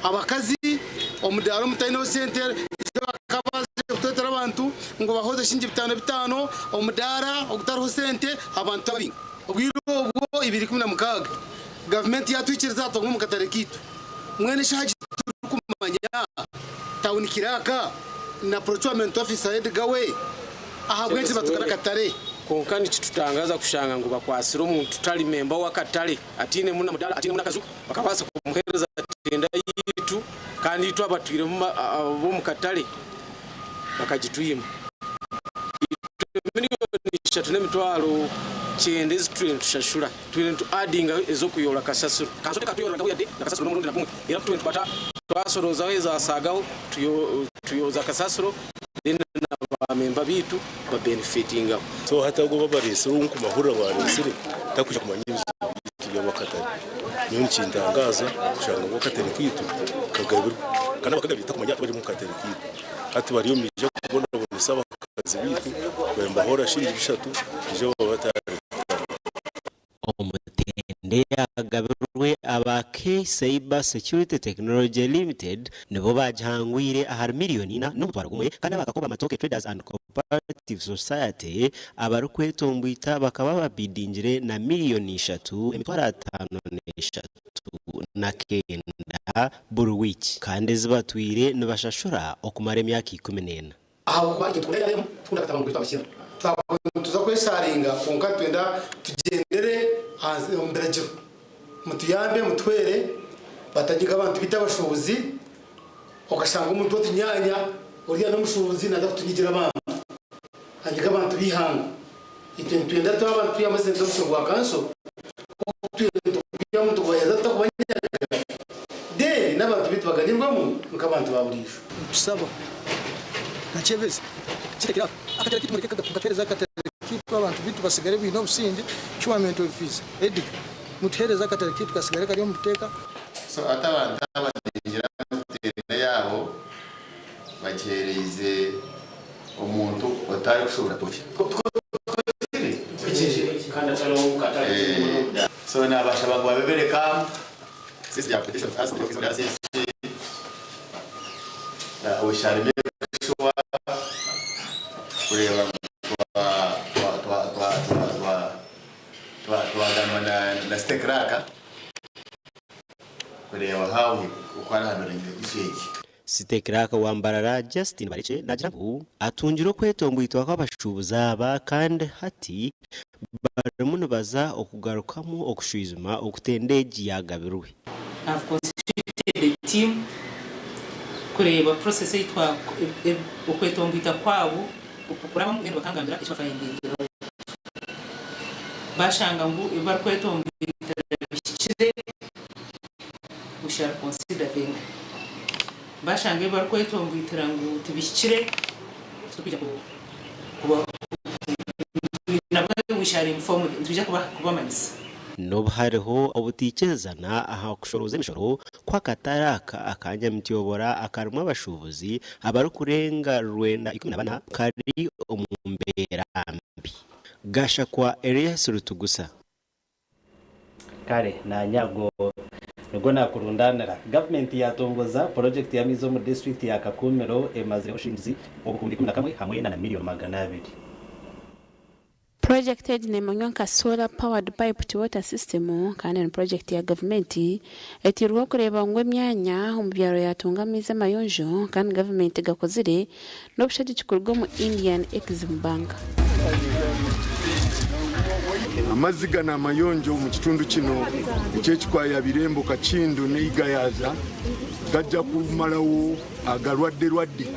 Abakazi omudaara omutaineho sente ijo bakaba baije kutwetera abantu ngu bahoze shilingi bitano bitano, omudaara ogutariho sente abantu babinga. Obwire obwo 2016 gavumenti yatwikiriza twaguma omu katare kaitu. Mbwenu eshaaha egi titurikumanya tawuni kiraaka na procurement officer Edgar we ahabw'enki batugara akatare. Kwonka nikitutangaza kushanga ngu bakwatsire omuntu tari memba w'akatare atainemu na mudaara atainemu n'akaju bakabaasa kumuheereza tenda yaitu kandi itwe abatwiremu ab'omu katare bakagitwima. Itwe miriyoni 390 ezi tutwire nitushashura Twine nitu addingaho ez'okuyoora kasasiro. Kanso tekatuyooreragaho yade na kasasiro n'omurundi na gumwe. Era kutwine nitukwata twasorozaho ezasagaho tuyoza kasasiro then na ba memba baitu ba benefitingaho. So hati ago babaresire ou nkumahurira ngu aresire takwija kumanya ebizibu byaitu by'abakatare. Nyowe nikintangaza kushanga ngu akatare kaitu kagabirwe kandi abakagabire takumanya ati bari omu katare kaitu. Hati bariyo nibaija kubonabonesa abakazi baitu babe nibahora shiringi bishatu baije babatware. Omutende agabirwe aba K-Cyber Security Technology Limited nibo baagihangwire ahari miriyoni ina n'omutwaro gumwe kandi aba Kakoba Matooke Traders and Cooperative Society abarikwetomboita bakaba babidingire na miriyoni 3,539 buri wiiki kandi ezi batwire nibashashura okumara emyaka 14. Ahabw'okuba itwe nitukunda NRM, tukunda akatabanguko kaitu abakira. Twakuba nituza kwesharinga kwonka nitwenda tugyendere omu biragiro. Mutuyambe mutuhwere batanyiga abantu baitu abashuubuzi, okashanga omuntu w'otunyaanya oriya n'omushuubuzi naaza kutunyigira abantu, anyiga abantu b'eihanga. Itwe nitwenda twaba nitwihamu esente z'omusoro gwa kanso, twine nitugwihamu nituguheereza tutakubanyaga then n'abantu baitu baganyirwemu nk'abantu ba buriijo. Nitusaba Nakyebezi kirekere aho akatare kaitu mureke mukatuhereze akatare kaitu abantu baitu basigare baine obusingye Procurement Officer Edgar mutuhereze akatare kaitu kasigare kari omu buteeka. So ati abantu aba ningira ngu tenda yaabo bagiheereize omuntu otarikushubura toki. So nabashaba ngu babe bereka since the application has the office of the RCC we shall make sure kureba ngu twaganwa na city clerk kureba how oku arahanduringa issue egi. City Clerk wa Mbarara, Justin Barekye naagira ngu atungire okwetomboitwa kw'abashuubuzi aba kandi hati barimu nibaza okugarukamu okushwijuma oku tenda egi yaagabirwe. I have constituted a team kureeba process ei twa okwetomboita kwabo okukurabamu then bakangambira eki bafayindingire out. Bashanga ngu ebi barikwetomboitira bihikire we shall consider them. Bashanga ebi barikwetomboitira ngu tibihikire, titurikwija kuba nabwo we shall inform them, nitwija kubamanyisa. N'obu hariho obutaikirizana aha kushorooza emishoro kw'akatare aka aka Nyamityobora akarimu abashuubuzi abarikurenga 914 kari omu mbeera mbi. Gashakwa Erias Rutugusa. Kare naanye ago nigo naakurundaanira. Gavumenti yaatongoza purojekiti y'amaizi omu disiturikiti ya Kakumiro emazireho shilingizi 11,000 hamwe na 200,000,000. Purojekiti egi neemanywa nka Solar Powered Piped Water System kandi ni purojekiti ya gavumenti etairweho kureeba ngu emyanya omu byaro yaatunga amaizi amayonjo kandi gavumenti egakozire n'obushagiki kuruga omu Indian Exim Bank. Amazzi gano amayonjo omu kitundu kino eky'ekikwaya Birembo, Kakindu ne Igayaza gajja kumalawo agalwadde-lwadde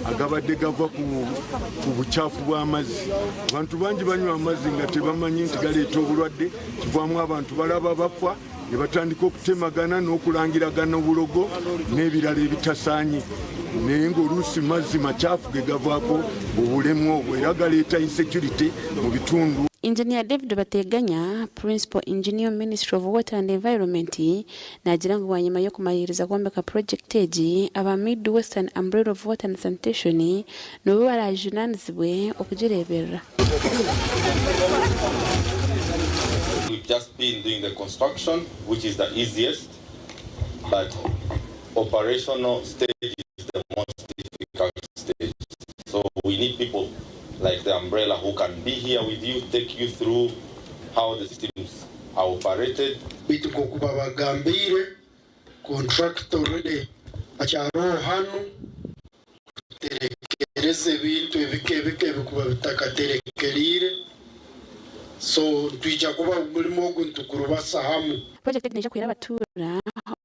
agabadde gava ku bukyafu bw'amazzi. Abantu bangi banywa amazzi nga tebamanyi nti galeeta obulwadde, kivaamu abantu balaba bafa ne batandika okutemagana n'okulangiragana obulogo n'ebirala ebitasaanye naye ng'oluusi mazzi makyafu ge gavaako obulemu obwo era galeeta insecurity mu bitundu. Engineer David Bateganya, Principal Engineer Ministry of Water and Environment naagira ngu bwanyima y'okumariiriza kwombeka purojekiti egi, aba Mid Western Umbrella of Water and Sanitation nibo baraajunaanizibwe okugireeberera. We've just been doing the construction, which is the easiest, but operational stage is the most difficult stage. So we need people like the umbrella who can be here with you, take you through how the systems are operated. Baitu nk'oku babagambiire, contractor already akyaroho hanu kuterekereza ebintu ebike ebike ebikuba bitakaterekeriire, so nitwija kuba omulimo ogu nitugurubasa hamu. Purojekiti egi neija kuhwera abatuura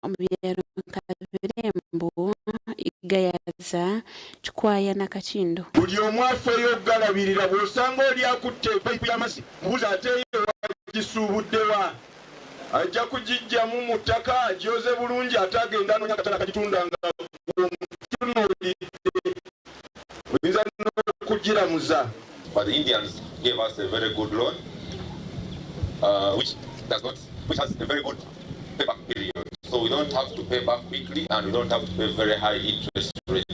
omu byaro nka Birembo, Igayaza, Kikwaya na Kakindo. Buli omu afeeyo okugalabirira. Bw'osanga oli akutte payipu y'amazzi mubuuze ate eyo wagisuubudde wa? Ajja kugiggyamu mu ttaka agyoze bulungi ate agende anoonye akatale akagitunda nga ggwe omutunuulidde oyinza n'okugiramuza. But the Indians gave us a very good loan, which does not, which has a very good payback period. So we don't have to pay back quickly and we don't have to pay very high interest rates.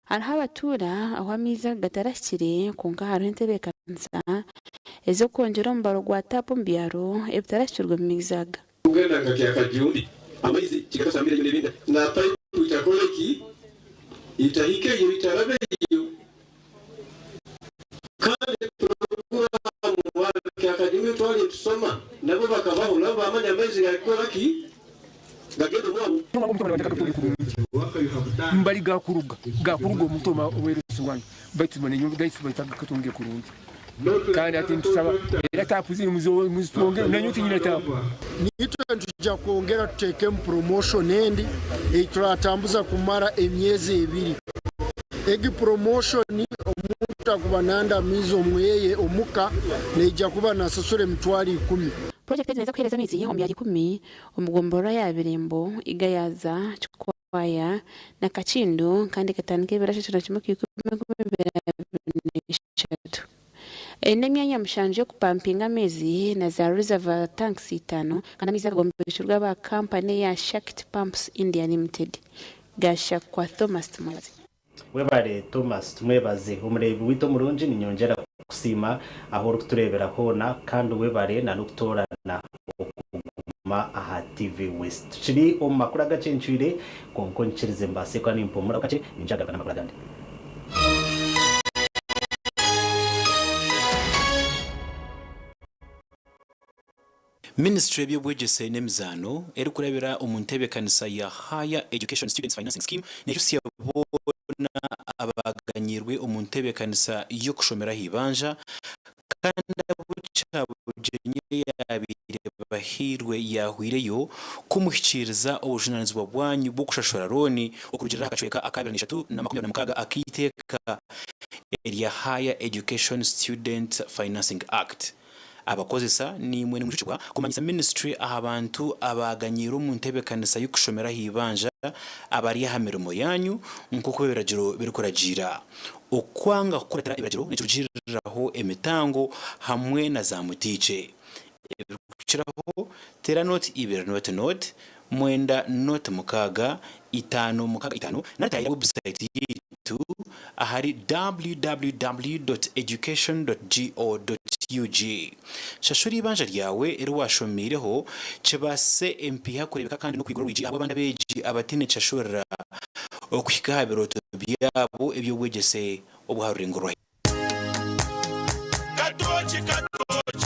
Hariho abatuura ahu amaizi aga gatarahikire kwonka hariho entebeekanisa ez'okwongyera omubaro gwa taapu omu byaro ebitarahikirwe mu maizi aga. Kugenda nka Kyakajundi amaizi kigatosambira eyo nebinda na pipe itakora ki itahika eyo itaraba eyo kandi programu wa Kyakajundi twali tusoma nabo bakabaho nabo bamanya amaizi gakora ki gagenda omwabo. Mbali gakuruga gakuruga omutoma owerusi wange baitu gaitu baitaga katunge kurungi kandi ati ntusaba era taapu ziri muzitwongere nanyo tinyina taapu. Nitwe nitujja kwongera tuteekemu promotion endi eituratambuza kumara emyezi ebiri. Egi promotion omuntu akuba nanda amaizi omweye omuka neija kuba nasasura 100,000. Purojekiti egi neeza kuheereza amaizi omu byaro 10 omu gomborora ya Birembo, Igayaza, Kikwaya na Kakindu kandi ekatandika 31 2023. Eine emyanya 7 y'okupampinga amaizi na za reservoir tanks 5 kandi amaizi aga gombekirwe aba kampani eya Shakti Pumps India Limited. Gashakwa Thomas Tumwebaze. Webare Thomas Tumwebaze, omureebi waitu omurungi ninyongyera kukusiima ahu orikutureebera hoona kandi webare na n'okutoorana okuguma aha TV West. Tukiri omu makuru agacencwire kwonka onyikirize mbaase kuba nimpumuraho kakye ningyagaruka n'amakuru agandi. Minisiture y'eby'obwegyese n'emizaano erikurabira omu nteebekanisa ya Higher Education Students Financing Scheme neehiusya boona abaganyiirwe omu nteebekanisa y'okushomera aha ibanja kandi abu Kyabugyenyi eyaabaire bahairwe yaahweireyo kumuhikiiriza obujunaanizibwa bwanyu bw'okushashura looni okurugiirira aha kacweka aka 2326 ak'eiteeka erya Higher Education Student Financing Act. Abakozesa naimwe nimwijukibwa kumanyisa minisiture aha bantu abaaganyiirwe omu nteebekanisa y'okushomera aha ibanja abari aha mirimo yaanyu nk'oku ebiragiro birikuragiira. Okwanga kukuratira ebiragiro nikirugiiriraho emitango hamwe na zaamutiikye. Ebirikukiraho, teera nooti ibiri nooti nooti, mwenda nooti mukaaga, itaano mukaaga itaano nari taahirira webusayiti yaitu ahari www.education.go.ug. Shashura eibanja ryawe eri waashomiireho kibaasise empiiha kureebeka kandi n'okwigura orwigi ahabw'abandi abeegi abataine kishashurira okuhika aha birooto byabo eby'obwegyese obw'aha rurengo rwa Katooki katooki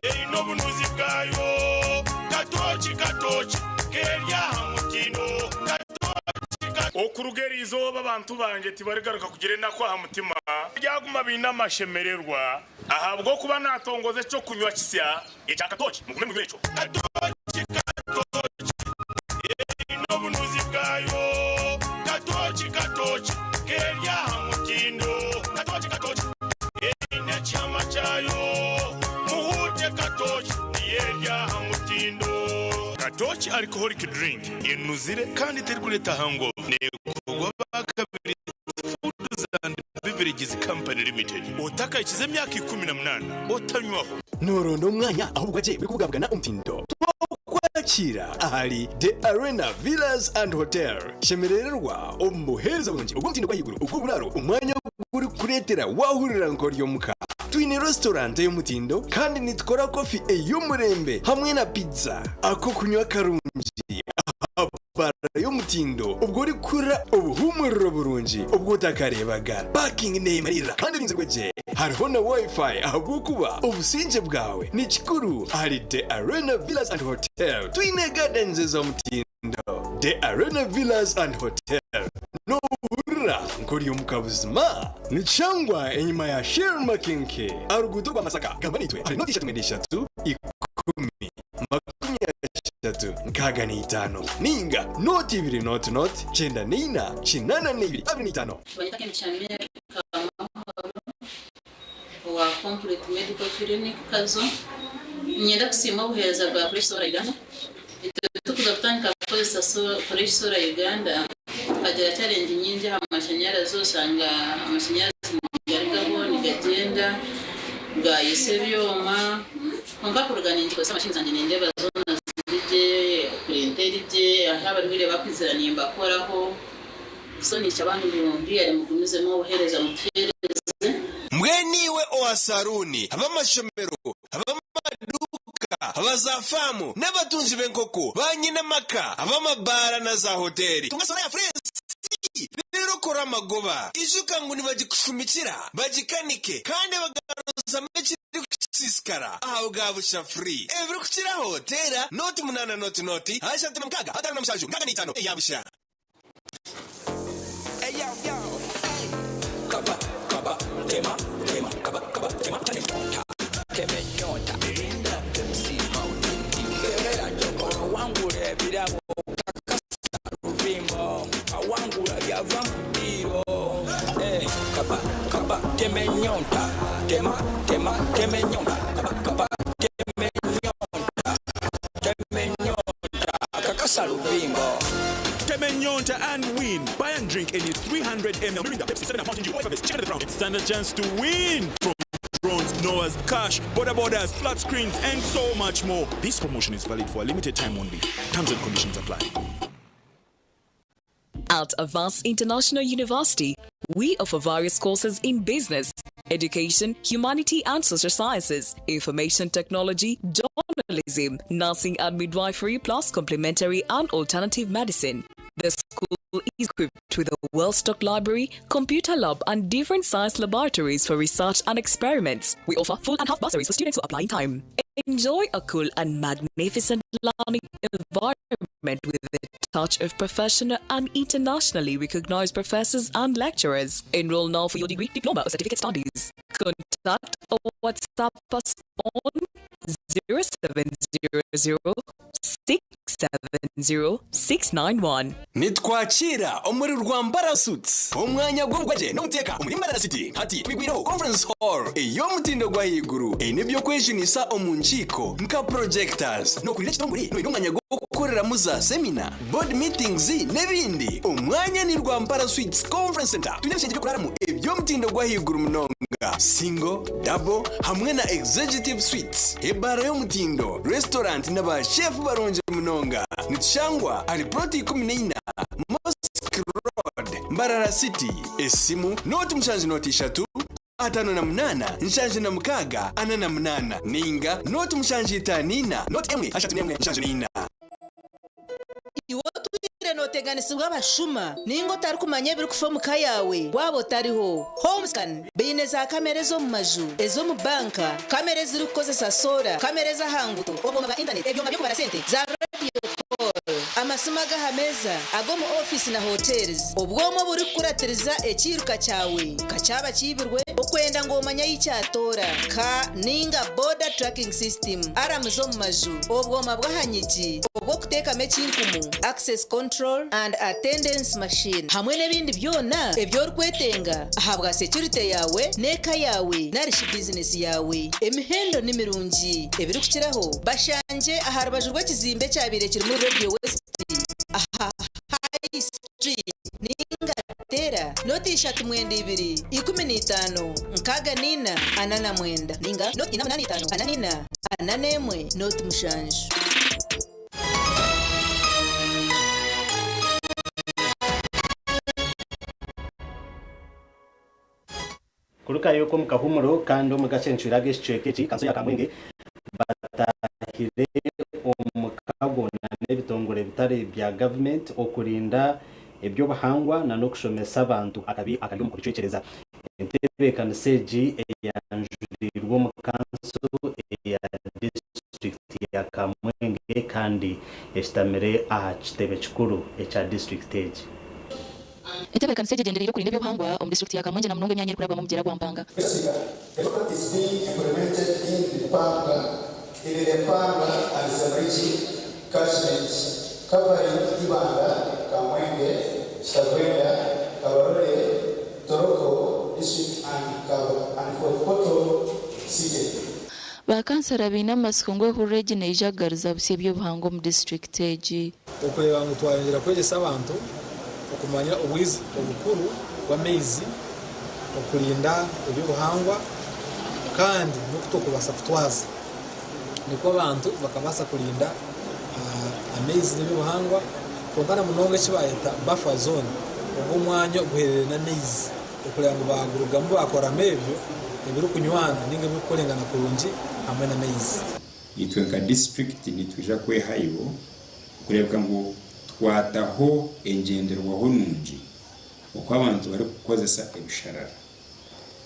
eine obunuzi bwayo Katooki katooki keri aha mutindo Katooki katooki. Okuruga eri izooba abantu bangye tibarigaruka kugira enaku aha mutima, baryaguma baine amashemererwa, ahabw'okuba naatongoza eky'okunywa kisya ekya katooki, mugume munywe ekyo. Katooki katooki eine obunuzi bwayo, Katooki katooki keri aha mutindo, Katooki katooki eine ekihama kyayo, Muhuute katooki niyo eri aha mutindo. Katooki alcoholic drink enuzire kandi terikureeta hangover neekorwa aba Kabirizi Foods and Beverages Company Limited. Otakahikize emyaka 18 otanywaho. Nooronda omwanya ahu obugwagye burikubugabugana omutindo? Twakwakiira ahari The Arena Villas and Hotel. Shemerererwa omu buheereza burungi obw'omutindo gw'ahaiguru ogw'oburaaro, omwanya ogurikukureetera waahurira nk'ori omuka. Twine restaurant ey'omutindo kandi nitukora kofi ey'omurembe hamwe na pizza. Ak'okunywa karungi aha baara y'omutindo obwo orikuhurira obuhuumuriro burungi obu otakareebaga. Parking neeyemarira kandi erinzirwe gye. Hariho na Wi-Fi ahabw'okuba obusingye bwawe ni kikuru ahari The Arena Villas and Hotel. Twine gardens ez'omutindo. The Arena Villas and Hotel. Noohurira nk'ori omuka buzima? Nikishangwa enyima ya Shell Makenke aha ruguuto rwa Masaka. Gamba naitwe ahari nooti ishatu mwenda ishatu 10 65 ninga nooti ibiri nooti nooti kyenda neina kinaana neibiri 25. Banyeta Kemigisha Kamahoro owa Complete Medical Clinic Kazo. Niinyenda kusiima obuheereza bwa Fresh Solar Uganda. Itwe tukuza kutandika kukozesa Fresh Solar Uganda tukagira challenge nyingi aha mashanyarazi oshanga amashanyarazi nigarugaho nigagyenda gayosya ebyoma kwonka kuruga ningikozesa machine zangye nindeeba zoona ziri gye, printer eri gye, ahu abarwaire bakwizira nimbakoraho. So ninshaba ngu really mugumizemu obuheereza mutuheereze. Mbwenu iwe owa saruuni, ab'amashomero, ab'amaduuka, aba zaafaamu, n'abatungi b'enkoko, baanyinamaka, ab'amabaara na zaahoteeri, tunga soda ya Furesi reero okore amagoba. Ijuka ngu nibagikushumikira, bagikanike, kandi bagaruzamu ekirikusiisikara aha bwa busha free. Ebirikukiraho, teera nooti munaana nooti nooti, 36 57 65 eya busha. Tema enyonta and win! Buy and drink any 300 ml Mirinda, Pepsi, 7 Up, Mountain Dew, or Effervescent Chicken of the Crown. Stand a chance to win from drones, Noahs, cash, boda bodas, flat screens, and so much more. This promotion is valid for a limited time only. Terms and conditions apply. At Avance International University, we offer various courses in business, education, humanity and social sciences, information technology, journalism, nursing and midwifery, plus complementary and alternative medicine. The school is equipped with a well-stocked library, computer lab, and different science laboratories for research and experiments. We offer full and half bursaries for students who apply in time. Enjoy a cool and magnificent learning environment with the touch of professional and internationally recognized professors and lecturers. Enroll now for your degree, diploma, or certificate studies. Contact or WhatsApp us on 0700 670 691. Nitwakiira omuri Rwambara Suites, omwanya gw'obugwagye n'obuteeka omuri Mbarara City. Hati twigwireho Conference Hall ey'omutindo gw'ahaiguru eine eby'okwejunisa omu nkiiko nka projectors n'okurira ekitongore noine omwanya gw'oku. kukoreramu za semina, board meetings n'ebindi? Omwanya ni Rwampara Suites Conference Centre. Twine ebishengye by'okuraramu eby'omutindo gw'ahaiguru munonga, single, double hamwe na executive suites, ebaara y'omutindo, restaurant na ba chef barungi munonga. Nitushangwa ahari plot 14, Mosque Road, Mbarara City. Esimu, nooti mushanju nooti ishatu, 58 76 48 nainga nooti mushanju itaano ina nooti emwe ashatu n'emwe nshanju n'eina. Iwe otwire nooteganisibwa abashuma nainga otarikumanya ebirikufa omu ka yaawe waaba otariho? Homescan baine za kamera ez'omu maju, ez'omu banka, kamera ezirikukozesa soora, kamera ez'aha nguuto, obwoma bwa intaneti, ebyoma by'okubara sente, za rediyo call, amasimu ag'aha meeza, ag'omu ofiisi na hotels, obwoma oburikukuratiriza ekiiruka kyawe ka kyaba kiibirwe, okwenda ngu omanye ahi kyatoora, ka nainga border tracking system, aramu z'omu maju, obwoma bw'aha nyigi obw'okuteekamu ekinkumu, access control and attendance machine, hamwe n'ebindi byona ebi orikwetenga ahabwa securite yaawe n'eka yaawe nari shi bizinesi yaawe. Emihendo ni mirungi. Ebirikukiraho, bashangye aha rubaju rw'ekizimbe ekyabaire kirimu Radio West aha High Street nainga teera nooti ishatu mwenda ibiri, 15, 64, 49 nainga nooti ina munaana itaano, 44, 41, nooti mushanju. Kurukayo omu kahumuro kandi omu gacencwire ag'ekicweka eki, kanso ya Kamwenge batahire omukago n'ebitongore bitari bya gavumenti okurinda eby'obuhangwa n'okushomesa abantu akabi akari omu kubicwekyereza. Entebeekanisa egi eyanjuriirwe omu kanso eya disiturikiti ya Kamwenge kandi eshutamire aha kitebe kikuru ekya disiturikiti egi. Entebeekanisa egi egyendereire okurinda eby'obuhangwa omu disiturikiti ya Kamwengye na munonga emyanya erikurabwamu omugyera gwa Mpanga. The program is being implemented in the Mpanga, in the Mpanga and Semliki catchments, covering Ibanda, Kamwenge, Kitagwenda, Kabarole, Ntoroko district and and Fort Portal city. Ba kansara baine amatsiko ngu ehururu egi neija kugaruza busya eby'obuhangwa omu disiturikiti egi. Okureeba ngu twayongyera kwegyesa abantu okumanya obukuru bw'amaizi, okurinda eby'obuhangwa kandi n'oku turikubaasa kutwaza nikwo abantu bakabaasa kurinda amaizi n'eby'obuhangwa kwonka na munonga eki bayeta buffer zone ogwo omwanya oguhererire n'amaizi okureeba ngu bagurugamu bakoramu ebyo ebirikunywana ninga ebirikukorengana kurungi hamwe n'amaizi. Itwe nka disiturikiti nitwija kwehayo okureebeka ngu twataho engyenderwaho nungi oku abantu barikukozesa ebisharara.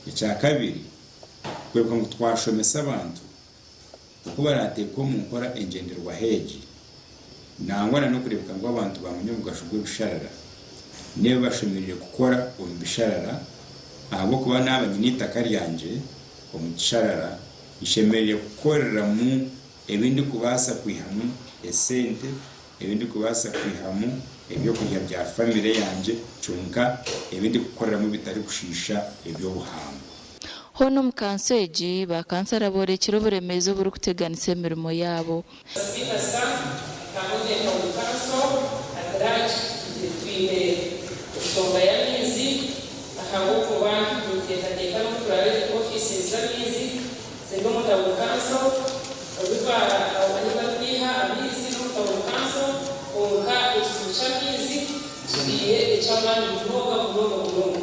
Ekyakabiri, kureebeka ngu twashomesa abantu oku barateeka omu nkora engyenderwaho egi nangwa na n'okureebeka ngu abantu bamanya omugasho gw'ebisharara n'ebi bashemereire kukora omu bisharara ahabw'okuba naaba nyine eitaka ryangye omu kisharara nshemereire kukoreramu ebi ndikubaasa kwihamu esente, ebi ndikubaasa kwihamu ebyokurya bya famire yangye kyonka ebi ndikukoreramu bitarikushiisha eby'obuhangwa. Hoona omu kanso egi, ba kansara borekire oburemeezi oburikuteganisa emirimo yaabo. Sipiika Sir, Kamwengye Town Council at large twine enshonga y'amaizi ahabw'okuba ninteekateeka n'obu turaabe ofiisi z'amaizi ziri omu Town Council obu ahu barikwiha amaizi n'omu Town Council kwonka ekizibu ky'amaizi kibaire eky'amaani munonga munonga munonga.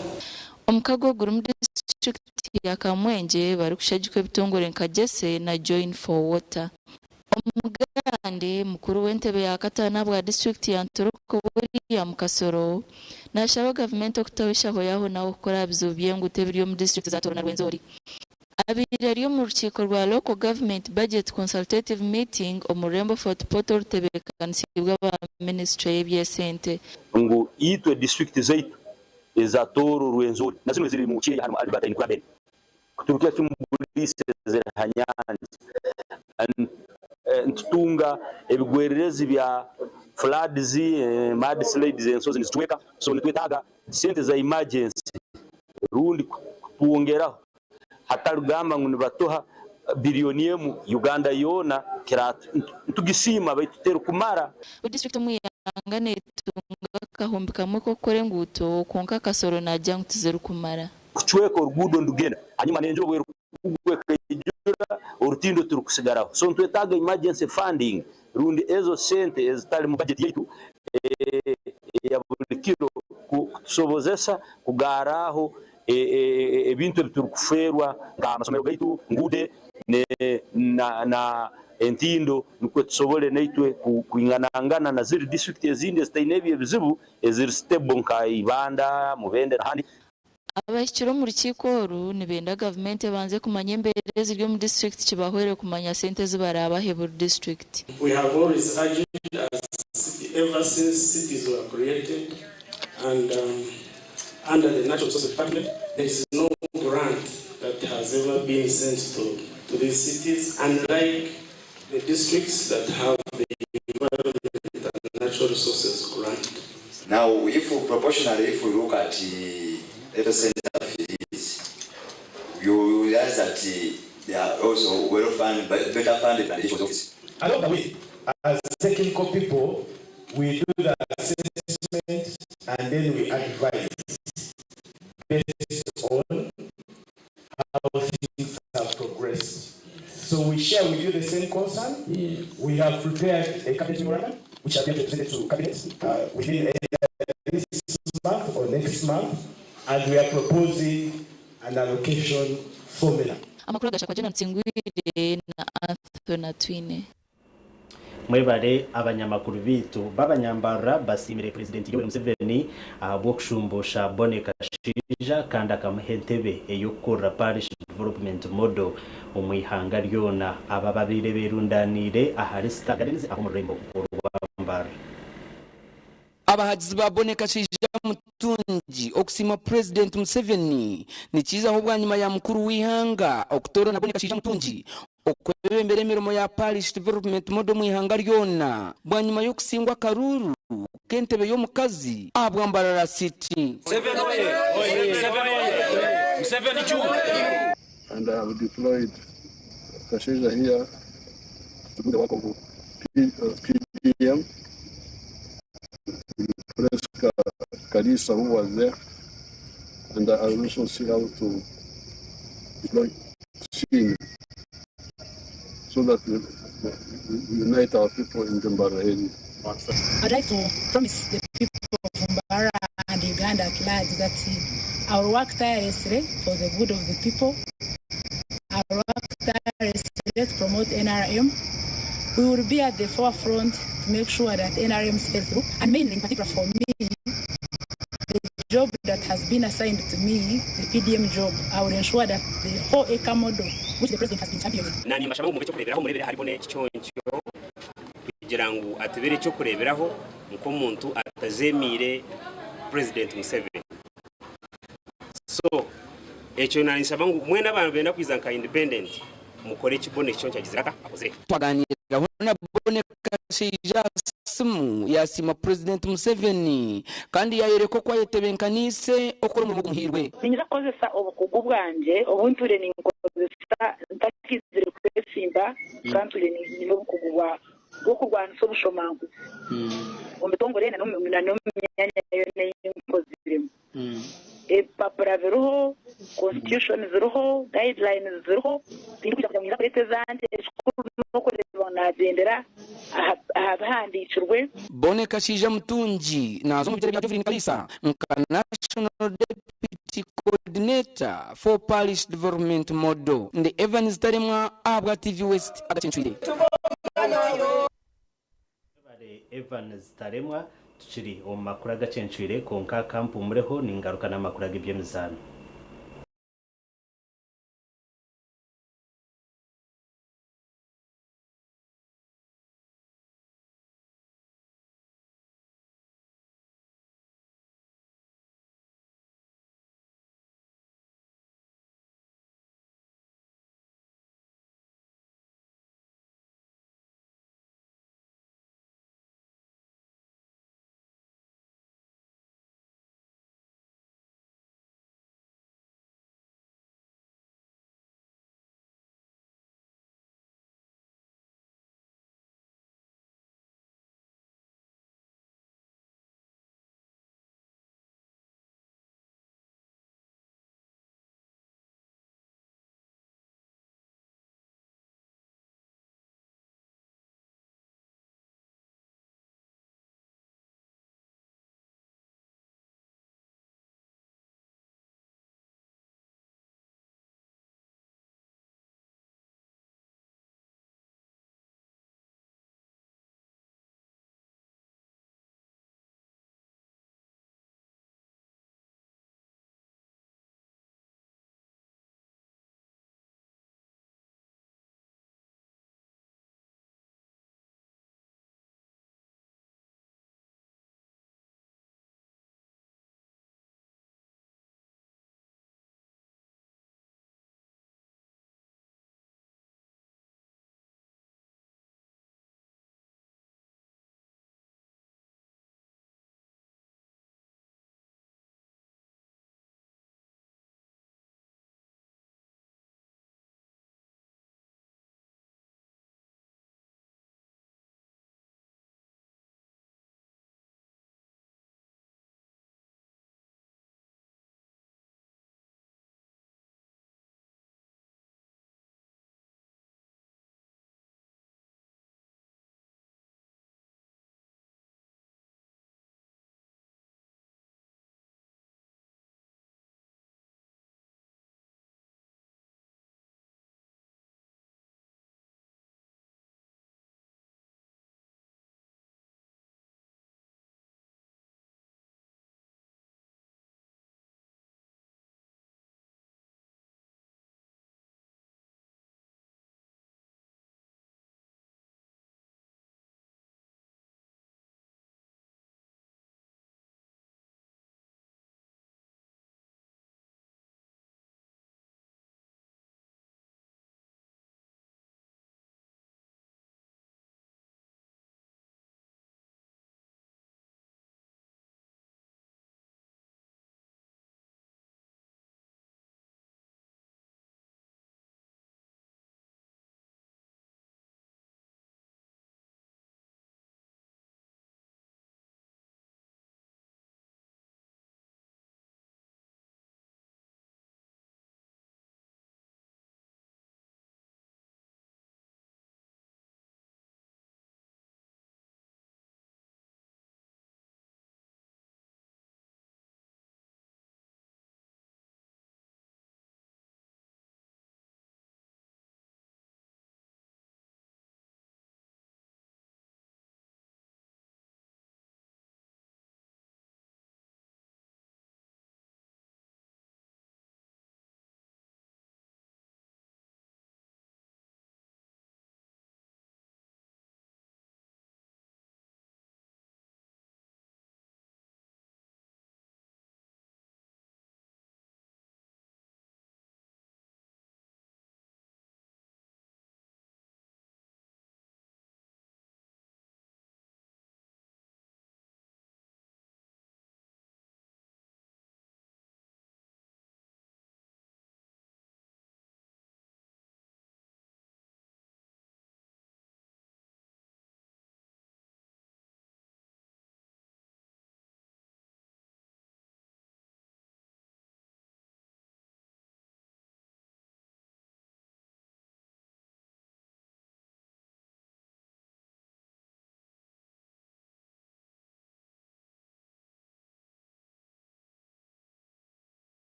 Omukago gurimu disiturikiti ya Kamwengye barikushagikwa ebitongore nka JESE na Join for Water. Omugande mukuru w'entebe ya kataano ahabwa disiturikiti ya Ntoroko William Kasoro nashaba gavumenti okutaho eshaho yaho naho kukora aha bizibu by'enguuto ebiri omu disiturikiti za Toro na Rwenzori. Abaire ari omu rukiiko rwa Local Government Budget Consultative Meeting omu rurembo Fort Portal orutebeekanisiibwe aba minisiture y'eby'esente. Ngu itwe disiturikiti zaitu eza Tooro, Rwenzori na zimwe eziri mu Kirehe harimu Albertine Graben kuturukira kimwe Buliisa eziri aha nyanja nitutunga ebigwererezi bya floods, mudslides ensozi nizicweka so nitwetaaga sente za emergency rundi kutwongeraho hatari kugamba ngu nibatuha. Biliyoni emu Uganda yoona nitugisiima baitu terikumara. Buri disiturikiti omu ihanga neetunga akahumbi kamwe k'okukora enguuto kwonka Kasoro naagira ngu tizirikumara. Kucweka oruguudo nirugenda hanyuma n'enjura obu erikugwa ekaijura orutindo tirukusigaraho. So nitwetaaga emergency funding rundi ezo sente ezitari mu budget yaitu eya buri kiro kutusobozesa kugarraho ebintu ebi turikufeerwa nka amasomero gaitu, nguude na entindo nikwo tusobole naitwe kwinganangana na ziri disiturikiti ezindi ezitaine ebyo ebizibu eziri stable nka Ibanda, Mubende nahandi. Abahikire omu rukiiko oru nibenda gavumenti ebanze kumanya embeera eziri omu disiturikiti kibahwere kumanya sente ezi baraabahe buri disiturikiti. We have always argued as ever since cities were created and under the Natural Resources Department there is no grant that has ever been sent to, to these cities unlike the districts that have the Environment and Natural Resources grant. Now, if we, proportionally, if we look at the health center fees, you realize that they are also well funded, better funded than the office. Along the way, as technical people, we do the assessment and then we advise based on how things have progressed. So we share with you the same concern. We have prepared a cabinet memorandum, which shall be presented to cabinet within either this month or next month, and we are proposing an allocation formula. Amakuru agashakwa Jonathan Nsingwire na Anthony Atwine. Mwebare abanyamakuru baitu b'abanyambarara basiimire Purezidenti Yoweri Museveni ahabw'okushumbuusha Bonny Kashaija kandi akamuha entebe ey'okukurira Parish Development Model omu ihanga ryona. Aba babaire berundaniire ahari Star Gardens ah'omu rurembo orwa Mbarara. Abahagizi ba Bonny Kashaija Mutungi okusiima Purezidenti Museveni nikiizaho bwanyima ya mukuru w'eihanga okutoorana Bonny Kashaija Mutungi okwebembera emirimo ya Parish Development Model omu ihanga ryona bwanyima y'okusingwa akaruuru k'entebe y'omukazi ahabwa Mbarara City. And I have deployed Kashaija here to do the work of PDM. Replace Kalisa who was there. And I also see how to deploy Sini so that we unite our people in the Mbarara area. I'd like to promise the people of Mbarara and Uganda at large that I will work tirelessly for the good of the people. I will work tirelessly to promote NRM. We will be at the forefront to make sure that NRM sails through, and mainly in particular for me, the job that has been assigned to me, the PDM job, I will ensure that the 4-acre model, which the president has been championing. Nanye mbashaba ngu mube ekyokureberaho murebere ahari Bonny Kiconco kugira ngu atubere ekyokureberaho nk'omuntu atazemiire President Museveni. So ekyo nanshaba ngu mwena ababenda kwiza nka independent mukore eki Bonny Kiconco agizire ata akozire. Twaganiiraho na Bonny Kashaija aha simu yasiima Purezidenti Museveni kandi yayoreka oku ayetebenkaniise okukora omurimo ogumuhairwe. Niinyija kukozesa obukugu bwangye obu ntwire ninkozesa ntakiizire kwesimba kandi ntwire nyine obukugu bw'okurwanisa obushomankuzi omu bitongore na n'omu myanya yoona ei nkoziremu. Ebipapura biriho, constitution ziriho, guidelines ziriho, tindikwija kugira ngu ninza kureeta ezangye, ekikuru n'okureeba ngu naagyendera aha bihandiikirwe. Bonny Kashaija Mutungi naaza omu bigyere bya Joveline Kalisa nka National Deputy Coordinator for Parish Development Model. Ndi Evans Taremwa ahabwa TV West agacencwire. Mwebare Evans Taremwa, tukiri omu makuru agacencwire kwonka ka mpumureho ningaruka n'amakuru ag'eby'emizaano.